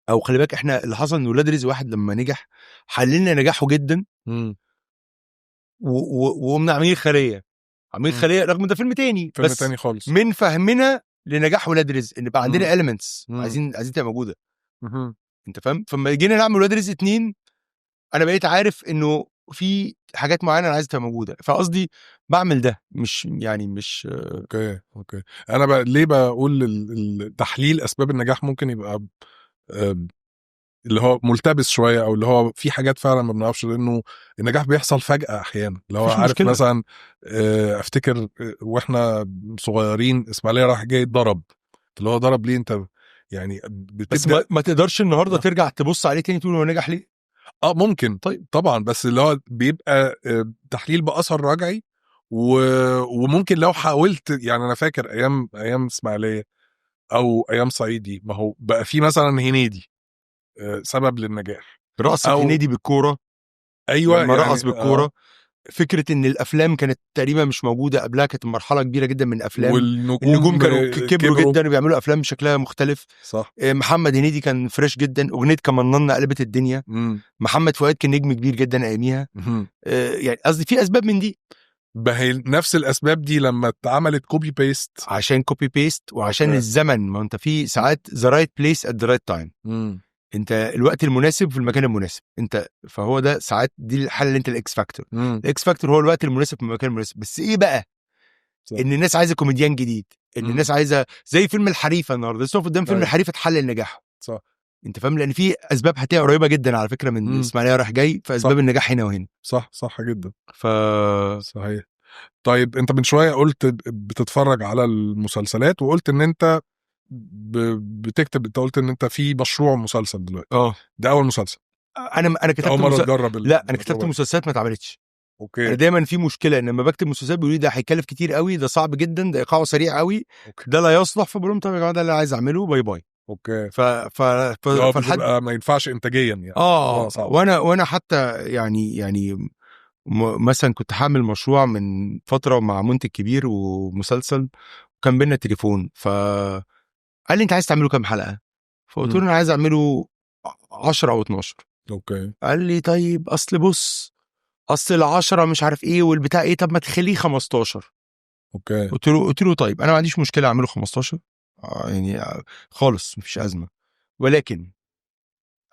او خلي بالك احنا اللي حصل ان ولاد رزق واحد لما نجح حللنا نجاحه جدا وقمنا عاملين خليه، عاملين خليه رغم ده فيلم تاني. فيلم بس تاني خالص. من فهمنا لنجاح ولاد رزق ان بقى عندنا elements عايزين تبقى موجوده. انت فاهم؟ فلما جينا نعمل ولاد رزق اتنين انا بقيت عارف انه في حاجات معينة انا عايز تبقى موجوده، فقصدي بعمل ده، مش يعني مش okay، انا بقى ليه بقول تحليل اسباب النجاح ممكن يبقى اللي هو ملتبس شويه، او اللي هو في حاجات فعلا ما بنعرفش، لانه النجاح بيحصل فجاة احيانا، اللي هو مفيش عارف مشكلة. مثلا افتكر واحنا صغيرين اسماعيليه راح جاي ضرب، اللي هو ضرب ليه انت يعني بس بتبدا ما تقدرش النهارده ترجع تبص عليه تاني تقول هو نجح ليه. اه ممكن. طيب. طبعا، بس اللي هو بيبقى تحليل باثر رجعي وممكن لو حاولت، يعني انا فاكر ايام اسماعيليه او ايام صعيدي، ما هو بقى في مثلا هنيدي سبب للنجاح. رقصة هنيدي بالكوره. لما رقص بالكوره. فكرة ان الافلام كانت تقريبا مش موجودة قبلها، كانت مرحلة كبيرة جدا من الافلام. والنجوم النجوم كانوا كبروا جدا وبيعملوا افلام شكلها مختلف. محمد هنيدي كان fresh جدا، اغنية كمننا قلبت الدنيا. محمد فؤاد كان نجم كبير جدا اياميها. يعني قصدي في اسباب من دي. ما هي نفس الاسباب دي لما اتعملت copy paste. عشان copy paste وعشان الزمن، ما انت في ساعات the right place at the right time. انت الوقت المناسب في المكان المناسب انت، فهو ده ساعات دي الحالة اللي انت ال X factor. ال X factor هو الوقت المناسب في المكان المناسب. بس ايه بقى؟ صح. ان الناس عايزه كوميديان جديد، ان الناس عايزه زي فيلم الحريفه النهارده لسه قدام فيلم الحريفه اتحلل نجاحه. انت فاهم؟ لان في اسباب هتلاقيها قريبه جدا على فكرة من اسماعيليه رايح جاي في اسباب النجاح هنا وهنا. صح، صح جدا. صحيح. طيب انت من شوية قلت بتتفرج على المسلسلات، وقلت ان انت بتكتب، انت قلت ان انت في مشروع مسلسل دلوقتي. ده اول مسلسل؟ انا كتبت اول مرة تجرب؟ لا، انا كتبت مسلسلات ما اتعملتش. انا دايما في مشكلة ان لما بكتب مسلسلات بيقولوا لي ده هيكلف كتير قوي، ده صعب جدا، ده ايقاعه سريع قوي، ده لا يصلح. فبقول لهم طب يا جماعة ده اللي عايز اعمله، bye bye. فالحد بتبقى ما ينفعش انتاجيا يعني. اه. صعب. وانا حتى يعني مثلا كنت هعمل مشروع من فترة مع منتج كبير ومسلسل، وكان بينا تليفون، ف قال لي انت عايز تعمله كام حلقة؟ فقلت له انا عايز اعمله 10 او 12. قال لي طيب اصل بص، اصل العشرة مش عارف ايه والبتاع ايه، طب ما تخليه 15. قلت له طيب انا ما عنديش مشكلة اعمله 15، يعني خالص مفيش ازمه، ولكن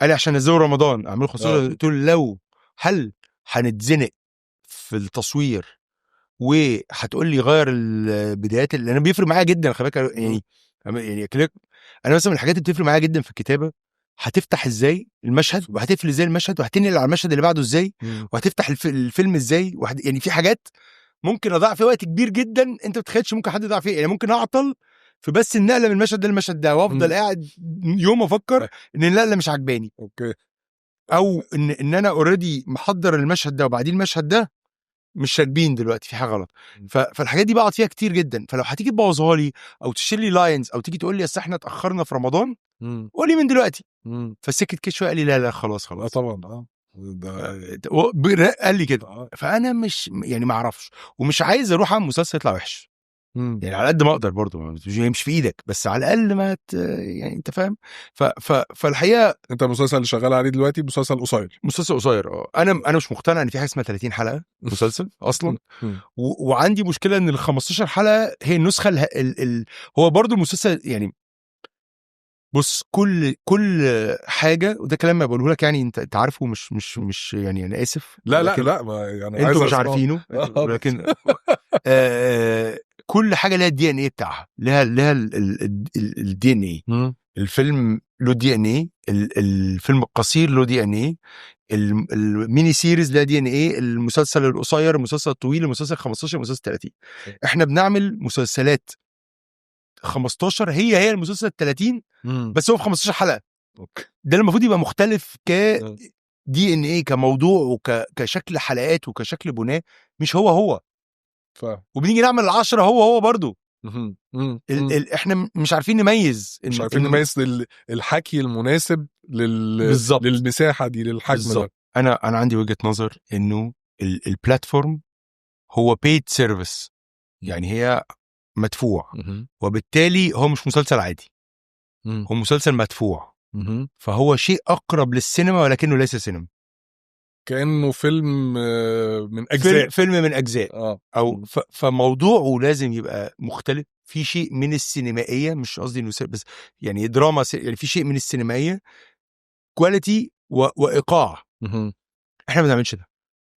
قال لي عشان نزله رمضان اعمله 15. قلت له لو هل هنتزنق في التصوير وهتقول لي غير البدايات، اللي انا بيفرق معايا جدا، خلي بالك، يعني انا مثلا من الحاجات اللي بتفرق معايا جدا في الكتابة هتفتح ازاي المشهد، وهتقفل ازاي المشهد، وهتنقل على المشهد اللي بعده ازاي، وهتفتح الفيلم ازاي، يعني في حاجات ممكن اضيع فيها وقت كبير جدا، انت ما تتخيلش ممكن حد يضيع فيه. يعني ممكن اعطل في بس النقلة من المشهد ده للمشهد ده، وافضل قاعد يوم افكر ان النقلة مش عجباني، او ان انا already محضر المشهد ده وبعدين المشهد ده مش راكبين دلوقتي، في حاجة غلط. فالحاجات دي بقعد فيها كتير جدا. فلو هتيجي تبوظها لي او تشيل لي lines او تيجي تقول لي اصل احنا اتاخرنا في رمضان، قولي من دلوقتي. فسكت كده شويه، قال لي لا لا خلاص خلاص. طبعا ده قال لي كده. فانا مش يعني ما اعرفش ومش عايز اروح اعمل مسلسل يطلع وحش. يعني على قد ما اقدر برضه، مش في ايدك، بس على الاقل ما يعني انت فاهم، ف ف فالحقيقة انت المسلسل اللي شغال عليه دلوقتي مسلسل قصير؟ مسلسل قصير اه. انا مش مقتنع ان في حاجة اسمها 30 حلقة مسلسل اصلا. وعندي مشكلة ان ال 15 حلقة هي النسخة هو برضو المسلسل يعني بص كل حاجه، وده كلام ما بقوله لك يعني انت عارفه، مش يعني انا اسف. لا لا. لكن لا ما يعني عايز انتوا مش أسمعه. عارفينه. لكن كل حاجة لها ال DNA بتاعها، لها ال DNA. الفيلم له DNA، الفيلم القصير له DNA، ال mini series لها DNA، المسلسل القصير، المسلسل الطويل، المسلسل 15، المسلسل 30. احنا بنعمل مسلسلات 15 هي هي المسلسل 30، بس هو في 15 حلقه. ده المفروض يبقى مختلف ك DNA، كموضوع وكشكل حلقات وكشكل بناء، مش هو هو. وبنيجي نعمل العشرة هو هو برضو. احنا مش عارفين نميز. مش عارفين نميز الحكي المناسب للمساحه دي، للحجم ده. بالظبط. انا عندي وجهه نظر انه ال platform هو paid service، يعني هي مدفوع، وبالتالي هو مش مسلسل عادي، هو مسلسل مدفوع، فهو شيء اقرب للسينما ولكنه ليس سينما. كانه فيلم من اجزاء. فيلم من اجزاء. او فموضوعه لازم يبقى مختلف، في شيء من السينمائيه، مش قصدي انه بس يعني دراما، يعني في شيء من السينمائيه، quality وايقاع. احنا ما بنعملش ده،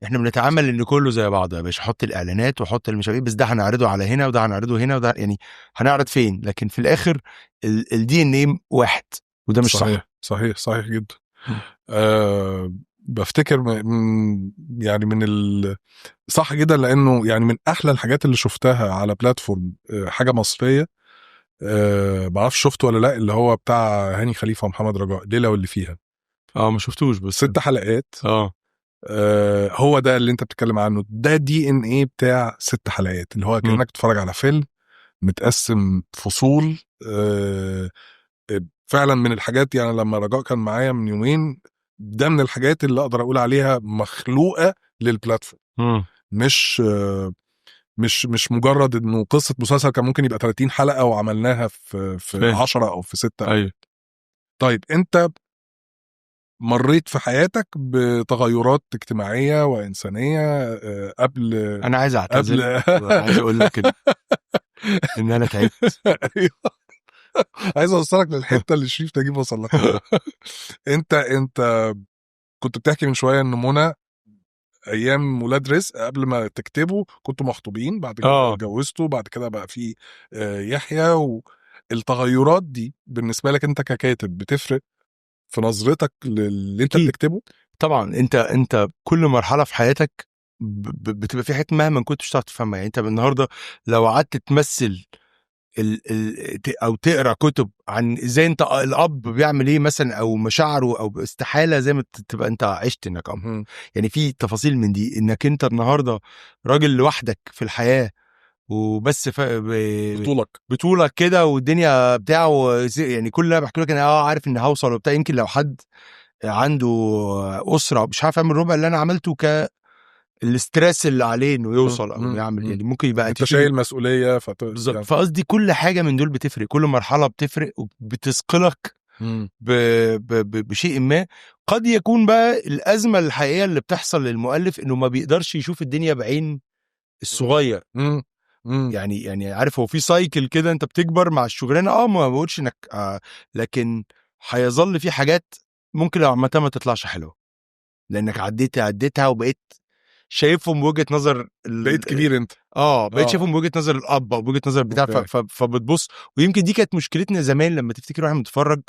احنا بنتعامل ان كله زي بعض يا باشا، حط الاعلانات وحط المش عارف ايه، بس ده هنعرضه على هنا وده هنعرضه هنا وده يعني هنعرض فين، لكن في الاخر ال DNA واحد، وده مش صح. صحيح صحيح صحيح جدا. بفتكر يعني من صح جدا، لانه يعني من احلى الحاجات اللي شفتها على platform حاجة مصريه، بعرفش شفته ولا لا، اللي هو بتاع هاني خليفة ومحمد رجاء، ليلة واللي فيها. اه ما شفتوش بس. 6 حلقات. هو ده اللي انت بتتكلم عنه، ده DNA بتاع 6 حلقات، اللي هو كانك بتتفرج على فيلم متقسم فصول. فعلا من الحاجات، يعني لما رجاء كان معايا من يومين، ده من الحاجات اللي اقدر اقول عليها مخلوقه لل platform، مش مجرد انه قصة مسلسل كان ممكن يبقى 30 حلقة وعملناها في 10 او في 6. طيب انت مريت في حياتك بتغيرات اجتماعية وانسانيه قبل انا عايز اعتذر. قبل عايز اقول لك إن انا تعبت. عايز اوصلك للحتة اللي شريف نجيب وصل لها. انت كنت بتحكي من شوية ان منى ايام ولاد رزق قبل ما تكتبوا كنتوا مخطوبين، بعد كده اتجوزتوا، بعد كده بقى في يحيى. والتغيرات دي بالنسبة لك انت ككاتب بتفرق في نظرتك للي انت بتكتبه؟ طبعا. انت كل مرحلة في حياتك بتبقى في حتة مهما كنت مش هتعرف تفهمها. يعني انت النهارده لو قعدت تمثل او تقرا كتب عن ازاي انت الاب بيعمل ايه مثلا او مشاعره او استحالة زي ما تبقى انت عشت انك اب. يعني في تفاصيل من دي، انك انت النهارده راجل لوحدك في الحياة وبس بطولك بطولك كده والدنيا بتاعه، يعني كل اللي انا بحكي لك انا عارف ان هوصل وبتاع. يمكن لو حد عنده اسره مش عارف يعمل ربع اللي انا عملته، ك ال stress اللي عليه انه يوصل او يعمل، يعني ممكن يبقى انت شايل مسؤولية بالظبط. يعني. فقصدي كل حاجة من دول بتفرق، كل مرحلة بتفرق وبتثقلك بشيء ما. قد يكون بقى الازمة الحقيقية اللي بتحصل للمؤلف انه ما بيقدرش يشوف الدنيا بعين الصغير. يعني عارف، هو في cycle كده، انت بتكبر مع الشغلانة، ما بقولش انك لكن هيظل في حاجات ممكن لو عملتها ما تطلعش حلوة لانك عديتها وبقيت شايفهم بوجهه نظر بقيت كبير انت. بقيت شايفهم بوجهه نظر الاب او بوجهه نظر بتاع، فبتبص. ويمكن دي كانت مشكلتنا زمان لما تفتكر واحنا بنتفرج،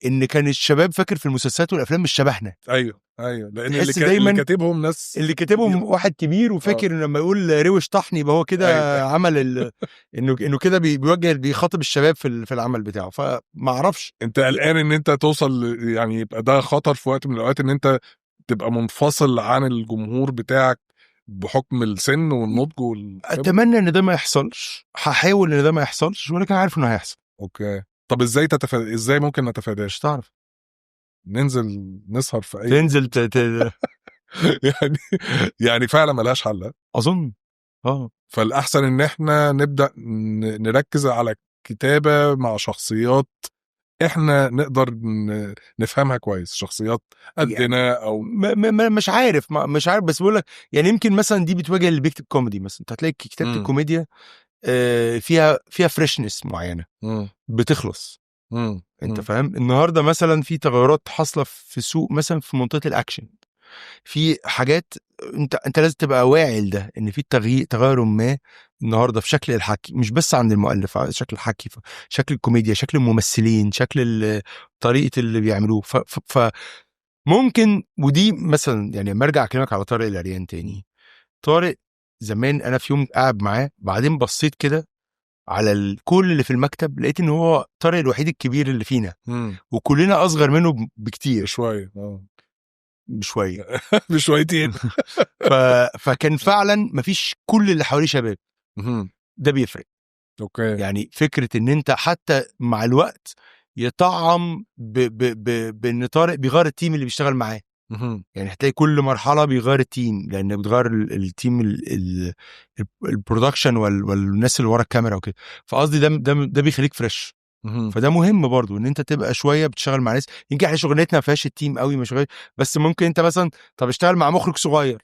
ان كان الشباب فاكر في المسلسلات والافلام مش شبهنا. ايوه لان اللي كاتبهم ناس، اللي كاتبهم واحد كبير وفاكر انه لما يقول روش طحن يبقى هو كده. أيوة. عمل انه كده بيوجه، بيخاطب الشباب في العمل بتاعه. فما اعرفش، انت قلقان ان انت توصل، يعني يبقى ده خطر في وقت من الاوقات ان انت تبقى منفصل عن الجمهور بتاعك بحكم السن والنضج. اتمنى ان ده ما يحصلش، هحاول ان ده ما يحصلش، ولكن عارف انه هيحصل. okay. طب ازاي ازاي ممكن نتفاداه؟ مش تعرف، ننزل نسهر في اي تنزل يعني فعلا ملهاش حل اظن. فالاحسن ان احنا نبدا نركز على كتابه مع شخصيات احنا نقدر نفهمها كويس، شخصيات قدنا او مش عارف، مش عارف، بس بقول لك يعني يمكن مثلا دي بتواجه اللي بيكتب كوميدي مثلا. انت هتلاقي كتابه الكوميديا فيها freshness معينة بتخلص. انت فاهم؟ النهارده مثلا في تغيرات حاصله في السوق، مثلا في منطقة الاكشن في حاجات انت لازم تبقى واعي لده، ان في تغير ما النهارده في شكل الحكي، مش بس عند المؤلف، شكل الحكي، شكل الكوميديا، شكل الممثلين، شكل طريقه اللي بيعملوه. ف ممكن، ودي مثلا يعني لما ارجع اكلمك على طارق العريان تاني. طارق زمان انا في يوم قاعد معاه، بعدين بصيت كده على كل اللي في المكتب، لقيت ان هو طارق الوحيد الكبير اللي فينا، وكلنا اصغر منه بكتير شوية. بشوية بشويتين. فكان فعلا مفيش، كل اللي حواليه شباب. ده بيفرق. okay. يعني فكرة ان انت حتى مع الوقت يطعم بان طارق بيغير ال team اللي بيشتغل معاه. يعني هتلاقي كل مرحلة بيغير ال team، لان بتغير ال team ال production والناس اللي ورا الكاميرا وكده. فقصدي ده بيخليك fresh. فده مهم برضو ان انت تبقى شوية بتشتغل مع ناس. يمكن احنا شغلتنا ما فيهاش ال team قوي، مش غير، بس ممكن انت مثلا طب اشتغل مع مخرج صغير،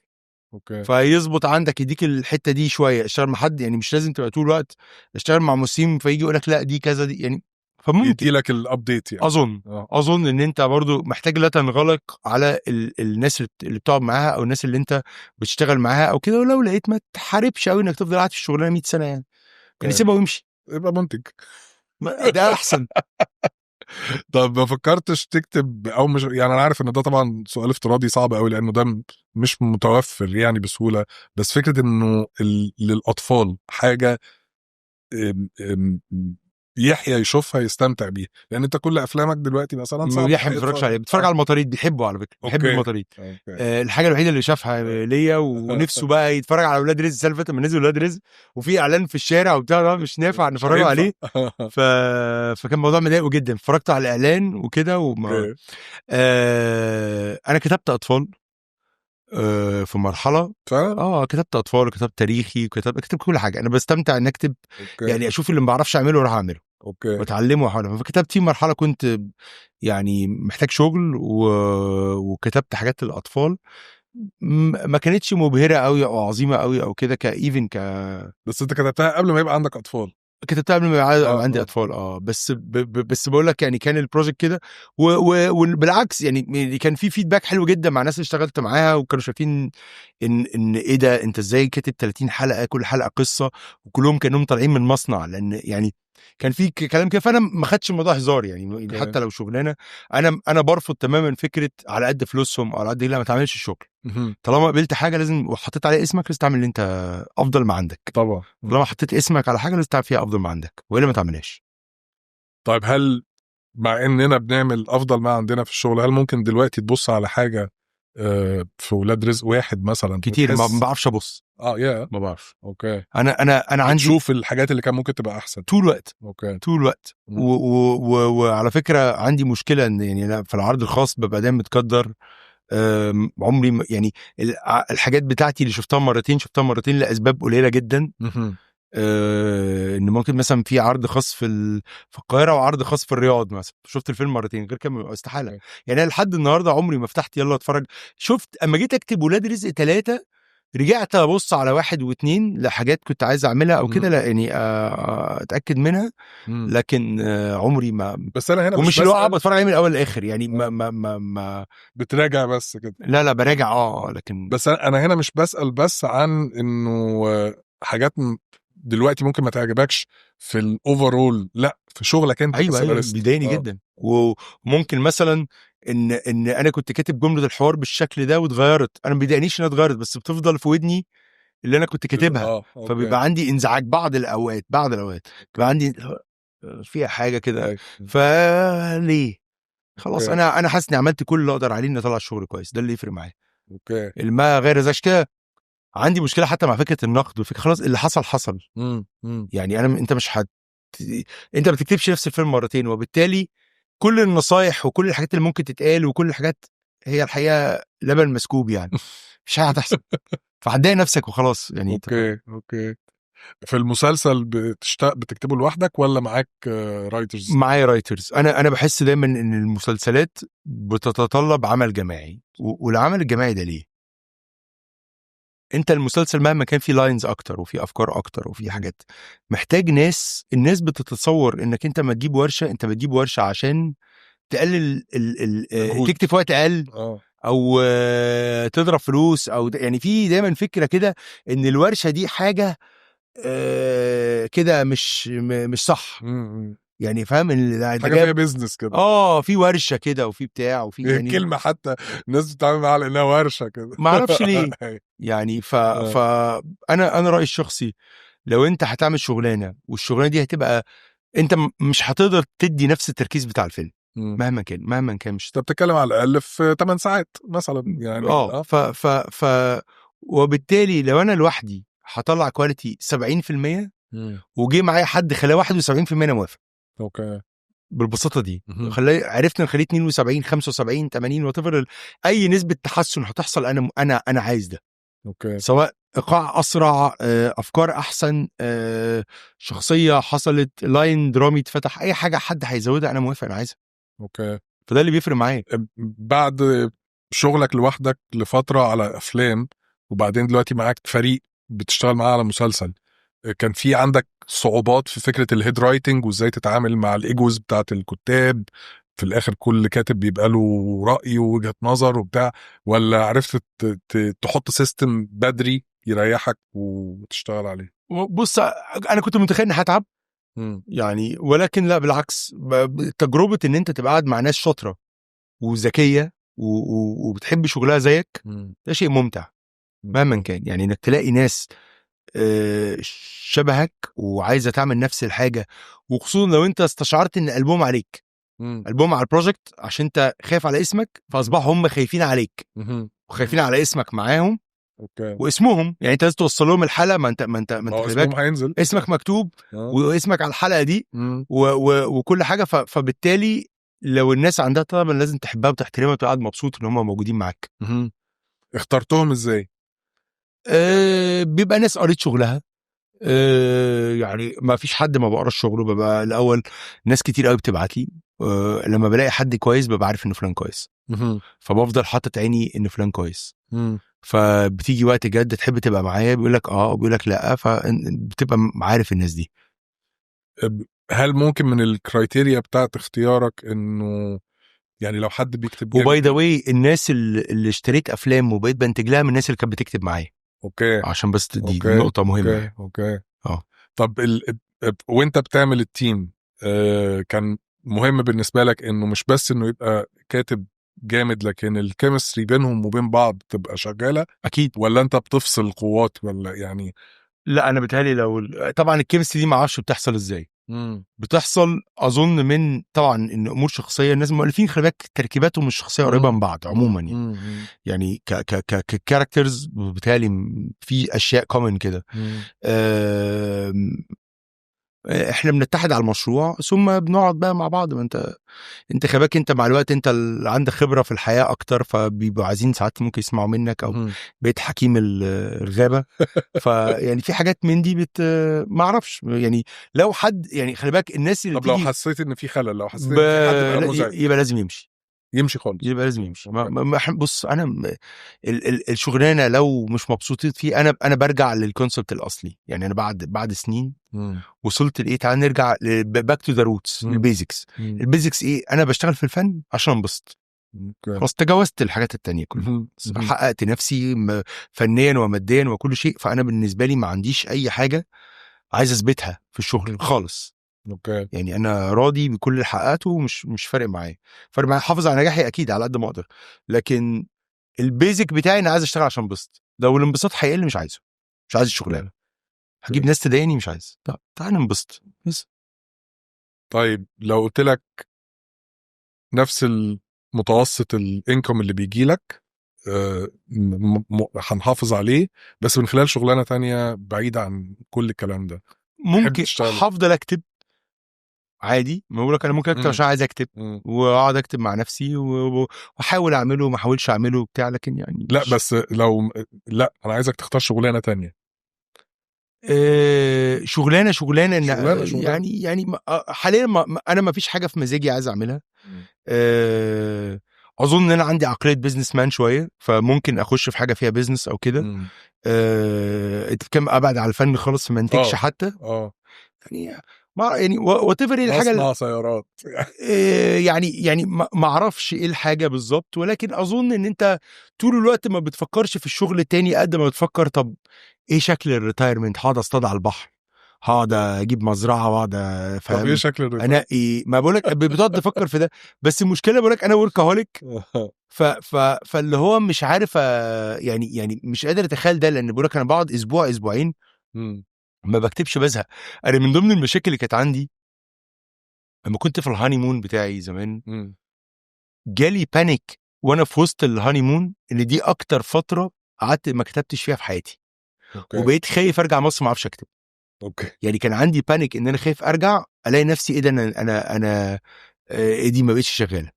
okay، فيظبط عندك، يديك الحتة دي شوية. اشتغل مع حد، يعني مش لازم تبقى طول الوقت اشتغل مع مسيم فيجي يقول لك لا دي كذا دي، يعني فممكن يدي لك ال update. يعني اظن ان انت برضو محتاج لا تنغلق على الناس اللي بتقعد معاها او الناس اللي انت بتشتغل معاها او كده. ولو لقيت ما تحاربش قوي انك تفضل قاعد في الشغلانة 100 سنة، يعني سيبها وامشي، يبقى منتج، ده احسن. طب ما فكرتش تكتب او مش، يعني انا عارف ان ده طبعا سؤال افتراضي صعب قوي لانه ده مش متوفر يعني بسهولة، بس فكرة انه للاطفال حاجة يحيى يشوفها يستمتع بيها، لان انت كل افلامك دلوقتي مثلا صعب يحيى ما بيتفرجش عليها، بيتفرج على المطاريد، بيحبه على فكرة، بيحب المطاريد. الحاجة الوحيدة اللي شافها ليا ونفسه بقى يتفرج على اولاد رزق. السنة اللي فاتت لما نزل اولاد رزق وفي اعلان في الشارع وبتاع، مش نافع نتفرجوا عليه. فكان الموضوع مضايقه جدا. اتفرجت على الاعلان وكده وما انا كتبت اطفال في مرحلة. كتبت اطفال وكتبت تاريخي وكتبت كل حاجة. انا بستمتع ان اكتب. يعني اشوف اللي ما بعرفش اعمله واروح اعمله. واتعلمه واحاول. فكتبت في مرحلة كنت يعني محتاج شغل وكتبت حاجات للاطفال، ما كانتش مبهرة قوي او عظيمة قوي او كده ك even بس انت كتبتها قبل ما يبقى عندك اطفال. كتبتها قبل ما يبقى عندي اطفال. بس بس بقول لك يعني كان ال project كده، وبالعكس يعني كان في feedback حلو جدا مع الناس اللي اشتغلت معاها، وكانوا شايفين ان ايه ده، انت ازاي كاتب 30 حلقة كل حلقة قصه، وكلهم كانهم طالعين من مصنع، لان يعني كان في كلام كده. فانا ما خدتش الموضوع هزار يعني. حتى لو شغلانة انا برفض تماما فكرة على قد فلوسهم او على قد إيه، لا ما تعملش الشغل. طالما قبلت حاجة لازم وحطيت عليها اسمك لازم تعمل اللي انت افضل ما عندك. طبعا. طالما حطيت اسمك على حاجة لازم تعمل فيها افضل ما عندك، والا ما تعملهاش. طيب هل مع اننا بنعمل افضل ما عندنا في الشغل، هل ممكن دلوقتي تبص على حاجة في ولاد رزق واحد مثلا كتير ما بعرفش ابص. يا ما بعرف. okay. انا عندي تشوف الحاجات اللي كان ممكن تبقى احسن طول الوقت. okay. طول الوقت. وعلى فكرة عندي مشكلة ان يعني أنا في العرض الخاص ببقى دايما متقدر. عمري يعني الحاجات بتاعتي اللي شفتها مرتين شفتها مرتين لاسباب قليله جدا. ان ممكن مثلا في عرض خاص في القاهرة وعرض خاص في الرياض مثلا، شفت الفيلم مرتين، غير كده استحالة. يعني انا لحد النهارده عمري ما فتحت يلا اتفرج. شفت اما جيت اكتب ولاد رزق 3 رجعت ابص على 1 و2 لحاجات كنت عايز اعملها او كده، لا يعني اتاكد منها. لكن عمري ما، بس انا هنا ومش اللي هو بتفرج عليه من الاول للاخر يعني. ما ما ما, ما بتراجع بس كده. لا براجع لكن بس انا هنا مش بسال بس عن انه حاجات دلوقتي ممكن ما تعجبكش في ال overall، لا في شغلك انت. ايوه بيضايقني جدا. وممكن مثلا ان انا كنت كاتب جملة الحوار بالشكل ده واتغيرت، انا ما بيضايقنيش انها اتغيرت، بس بتفضل في ودني اللي انا كنت كاتبها. فبيبقى عندي انزعاج بعض الاوقات بيبقى عندي فيها حاجة كده. فليه خلاص. انا حاسس اني عملت كل اللي اقدر عليه ان اطلع الشغل كويس، ده اللي يفرق معايا. okay. ما غير ذلك كده عندي مشكلة حتى مع فكرة النقد وفكره خلاص اللي حصل حصل. يعني انا انت مش انت ما بتكتبش نفس الفيلم مرتين، وبالتالي كل النصايح وكل الحاجات اللي ممكن تتقال وكل الحاجات هي الحقيقة لبن مسكوب يعني، مش حاجة هتحصل. فهتضايق نفسك وخلاص يعني. okay. في المسلسل بتكتبه لوحدك ولا معاك writers؟ معايا writers. انا بحس دايما ان المسلسلات بتتطلب عمل جماعي، والعمل الجماعي ده ليه؟ انت المسلسل مهما كان فيه lines اكتر وفيه افكار اكتر وفيه حاجات، محتاج ناس. الناس بتتصور انك انت ما تجيب ورشه، انت بتجيب ورشه عشان تقلل تكتب في وقت اقل او تضرب فلوس او يعني في دايما فكرة كده ان الورشة دي حاجة كده مش صح. يعني فاهم حاجة فيها business كده، في ورشه كده وفي بتاع وفي يعني كلمة حتى الناس بتتعامل معاها على انها ورشه كده، ما اعرفش ليه يعني. ف انا رايي الشخصي لو انت هتعمل شغلانة والشغلانه دي هتبقى انت مش هتقدر تدي نفس التركيز بتاع الفيلم مهما كان مش انت بتتكلم على الاقل في 8 ساعات مثلا يعني. ف ف ف وبالتالي لو انا لوحدي هطلع quality 70% وجي معايا حد خلاه 71% انا موافق. okay. بالبساطة دي عرفنا نخليه 72 75 80 whatever، اي نسبه تحسن هتحصل انا عايز ده. okay. سواء ايقاع اسرع، افكار احسن، شخصية حصلت، line درامي اتفتح، اي حاجة حد هيزودها انا موافق، انا عايزها. okay. فده اللي بيفرق معايا. بعد شغلك لوحدك لفترة على افلام وبعدين دلوقتي معاك فريق بتشتغل معاه على مسلسل، كان في عندك صعوبات في فكرة ال head writing وازاي تتعامل مع ال egos بتاعت الكتاب؟ في الاخر كل كاتب بيبقى له رأي ووجهة نظر وبتاع، ولا عرفت تحط system بدري يريحك وتشتغل عليه؟ بص، انا كنت متخيل اني هتعب يعني، ولكن لا بالعكس، تجربة ان انت تبقى قاعد مع ناس شاطرة وذكية وبتحب شغلها زيك، ده شيء ممتع مهما كان. يعني انك تلاقي ناس شبهك وعايزه تعمل نفس الحاجة، وخصوصا لو انت استشعرت ان قلبهم عليك، قلبهم على ال project عشان انت خايف على اسمك، فاصبحوا هم خايفين عليك وخايفين على اسمك معاهم. okay. واسمهم يعني انت لازم توصل لهم الحلقة، ما انت خلي بالك هينزل اسمك مكتوب واسمك على الحلقة دي وكل حاجة. فبالتالي لو الناس عندها طبعا لازم تحبها وتحترمها وتبقى قاعد مبسوط ان هم موجودين معاك. اخترتهم ازاي؟ بيبقى ناس قريت شغلها، يعني ما فيش حد ما بقراش شغله. ببقى الاول ناس كتير قوي بتبعت لي، لما بلاقي حد كويس ببقى عارف ان فلان كويس، فبفضل حاطط عيني ان فلان كويس. فبتيجي وقت جد تحب تبقى معايا، بيقول لك اه وبيقول لك لا، فبتبقى عارف الناس دي. هل ممكن من ال criteria بتاعت اختيارك انه يعني لو حد بيكتب و by جامد؟ the way، الناس اللي اشتريت افلام وبقيت بنتج لها من الناس اللي كانت بتكتب معايا. عشان بس دي نقطة مهمه. okay. طب وانت بتعمل ال team كان مهم بالنسبة لك انه مش بس انه يبقى كاتب جامد، لكن ال chemistry بينهم وبين بعض تبقى شغاله؟ اكيد. ولا انت بتفصل قوات ولا يعني؟ لا، انا بتهيألي لو طبعا ال chemistry دي ما اعرفش بتحصل ازاي. بتحصل اظن من طبعا ان امور شخصيه، الناس المؤلفين خلي بالك تركيباتهم الشخصية قريبه من بعض عموما يعني. يعني ك ك ك ك characters بالتالي في اشياء common كده. احنا بنتحد على المشروع ثم بنقعد بقى مع بعض. ما انت خلي بالك، انت مع الوقت انت اللي عندك خبره في الحياة اكتر، فبيبقوا عايزين ساعات ممكن يسمعوا منك او بقيت حكيم الغابه، فيعني في حاجات من دي ما اعرفش يعني لو حد يعني خلي بالك الناس اللي طب لو تيجي حسيت ان في خلل، لو حسيت ان في حد بقى لا، مزعج؟ يبقى لازم يمشي. يمشي خالص. يبقى لازم يمشي. ما ما بص، انا الشغلانة لو مش مبسوطين فيه، انا برجع لل concept الاصلي. يعني انا بعد سنين وصلت لايه؟ تعال نرجع back to the roots، ال basics. ال basics ايه؟ انا بشتغل في الفن عشان انبسط. خلاص، تجاوزت الحاجات التانية كلها. حققت نفسي فنيا وماديا وكل شيء، فانا بالنسبة لي ما عنديش اي حاجة عايز اثبتها في الشغل خالص. يعني انا راضي بكل اللي حققته ومش مش فارق معايا. فارق معايا احافظ على نجاحي اكيد على قد ما اقدر، لكن ال basic بتاعي انا عايز اشتغل عشان انبسط. لو الانبساط هيقل مش عايزه، مش عايز الشغلانه. هجيب ناس تضايقني؟ مش عايز. لا، تعال ننبسط بس. طيب، لو قلت لك نفس المتوسط ال income اللي بيجي لك هنحافظ عليه بس من خلال شغلانة تانية بعيدة عن كل الكلام ده، ممكن تشتغل؟ هفضل اكتب عادي. ما بقول لك انا ممكن اكتب عشان عايز اكتب واقعد اكتب مع نفسي واحاول اعمله وما احاولش اعمله بتاع، لكن يعني لا، بس لو لا، انا عايزك تختار شغلانة تانية. شغلانة شغلانة إن شغلانة شغلانة. يعني حاليا انا ما فيش حاجة في مزاجي عايز اعملها. اظن ان انا عندي عقلية businessman شويه، فممكن اخش في حاجة فيها business او كده. انت بتتكلم ابعد على الفن خالص، ما انتجش حتى. يعني ما يعني whatever ايه الحاجة مصنع سيارات. يعني ما اعرفش ايه الحاجة بالظبط، ولكن اظن ان انت طول الوقت ما بتفكرش في الشغل التاني قد ما بتفكر طب ايه شكل ال retirement؟ هقعد اصطاد على البحر، هقعد اجيب مزرعة واقعد طب ايه فاهم شكل ال retirement؟ انقي. ما بقولك بتقعد تفكر في ده، بس المشكلة بقولك انا workaholic، ف ف فاللي هو مش عارف يعني مش قادر اتخيل ده، لان بقولك انا بقعد اسبوع اسبوعين ما بكتبش بزهق. انا من ضمن المشاكل اللي كانت عندي لما كنت في ال honeymoon بتاعي زمان، جالي panic وانا في وسط ال honeymoon ان دي اكتر فترة قعدت ما كتبتش فيها في حياتي. وبقيت خايف ارجع مصر ما اعرفش اكتب. يعني كان عندي panic ان انا خايف ارجع الاقي نفسي ايه ده، انا ايه دي ما بقتش شغاله.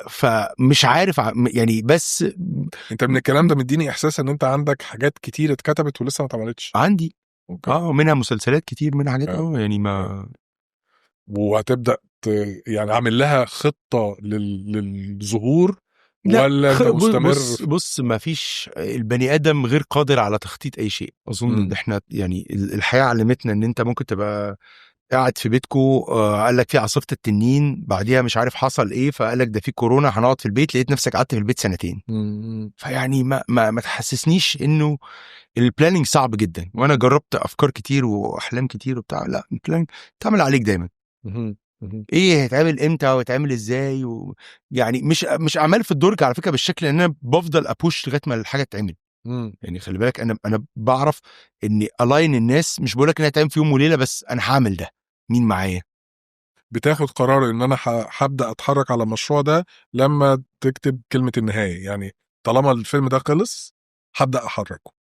فمش عارف يعني بس انت من الكلام ده مديني احساس ان انت عندك حاجات كتير اتكتبت ولسه ما اتعملتش. عندي. اه، منها مسلسلات كتير، منها حاجات يعني ما وهتبدا يعني عامل لها خطه للظهور لا، ولا انت مستمر؟ بص بص، ما فيش، البني ادم غير قادر على تخطيط اي شيء اظن. ان احنا يعني الحياة علمتنا ان انت ممكن تبقى قاعد في بيتكو، قال لك في عاصفة التنين، بعديها مش عارف حصل ايه، فقال لك ده في كورونا هنقعد في البيت، لقيت نفسك قعدت في البيت سنتين. فيعني ما تحسسنيش انه ال planning صعب جدا، وانا جربت افكار كتير واحلام كتير وبتاع. لا، ال planning تعمل عليك دايما. ايه هيتعمل امتى وهيتعمل ازاي يعني مش اعمال في الدرج على فكرة بالشكل ان انا بفضل ا push لغاية ما الحاجة تتعمل. يعني خلي بالك، انا بعرف اني align الناس، مش بقول لك انها تعمل في يوم وليله، بس انا هعمل ده، مين معايا؟ بتاخد قرار ان انا هبدا اتحرك على المشروع ده لما تكتب كلمة النهايه، يعني طالما الفيلم ده خلص هبدا احركه؟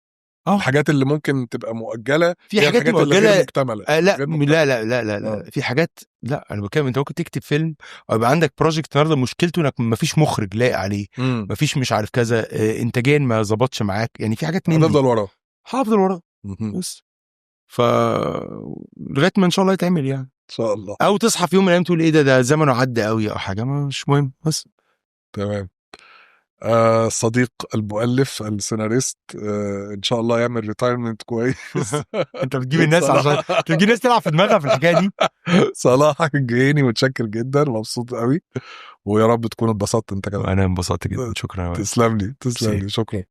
الحاجات اللي ممكن تبقى مؤجلة في هي حاجات الحاجات اللي غير مؤجله. مكتمله. آه، لا. غير مكتملة. لا لا لا لا، لا. آه. في حاجات، لا، انا بتكلم انت ممكن تكتب فيلم او يبقى عندك project النهارده مشكلته انك مفيش مخرج لايق عليه، مفيش مش عارف كذا، انتاجيا ما ظبطش معاك، يعني في حاجات من دي. هتفضل وراه. هفضل وراه. بس ف لغاية ما ان شاء الله يتعمل يعني. ان شاء الله. او تصحى في يوم من الايام تقول ايه ده، ده زمنه عدى قوي او حاجه، مش مهم بس. تمام. صديق المؤلف السيناريست، ان شاء الله يعمل retirement كويس. انت بتجيب الناس عشان تجيب الناس تلعب في دماغها في الحكاية دي. صلاح الجهيني، متشكر جدا، مبسوط قوي، ويا رب تكون اتبسطت انت كمان. انا انبسطت جدا، شكرا. تسلم لي، تسلم لي، شكرا.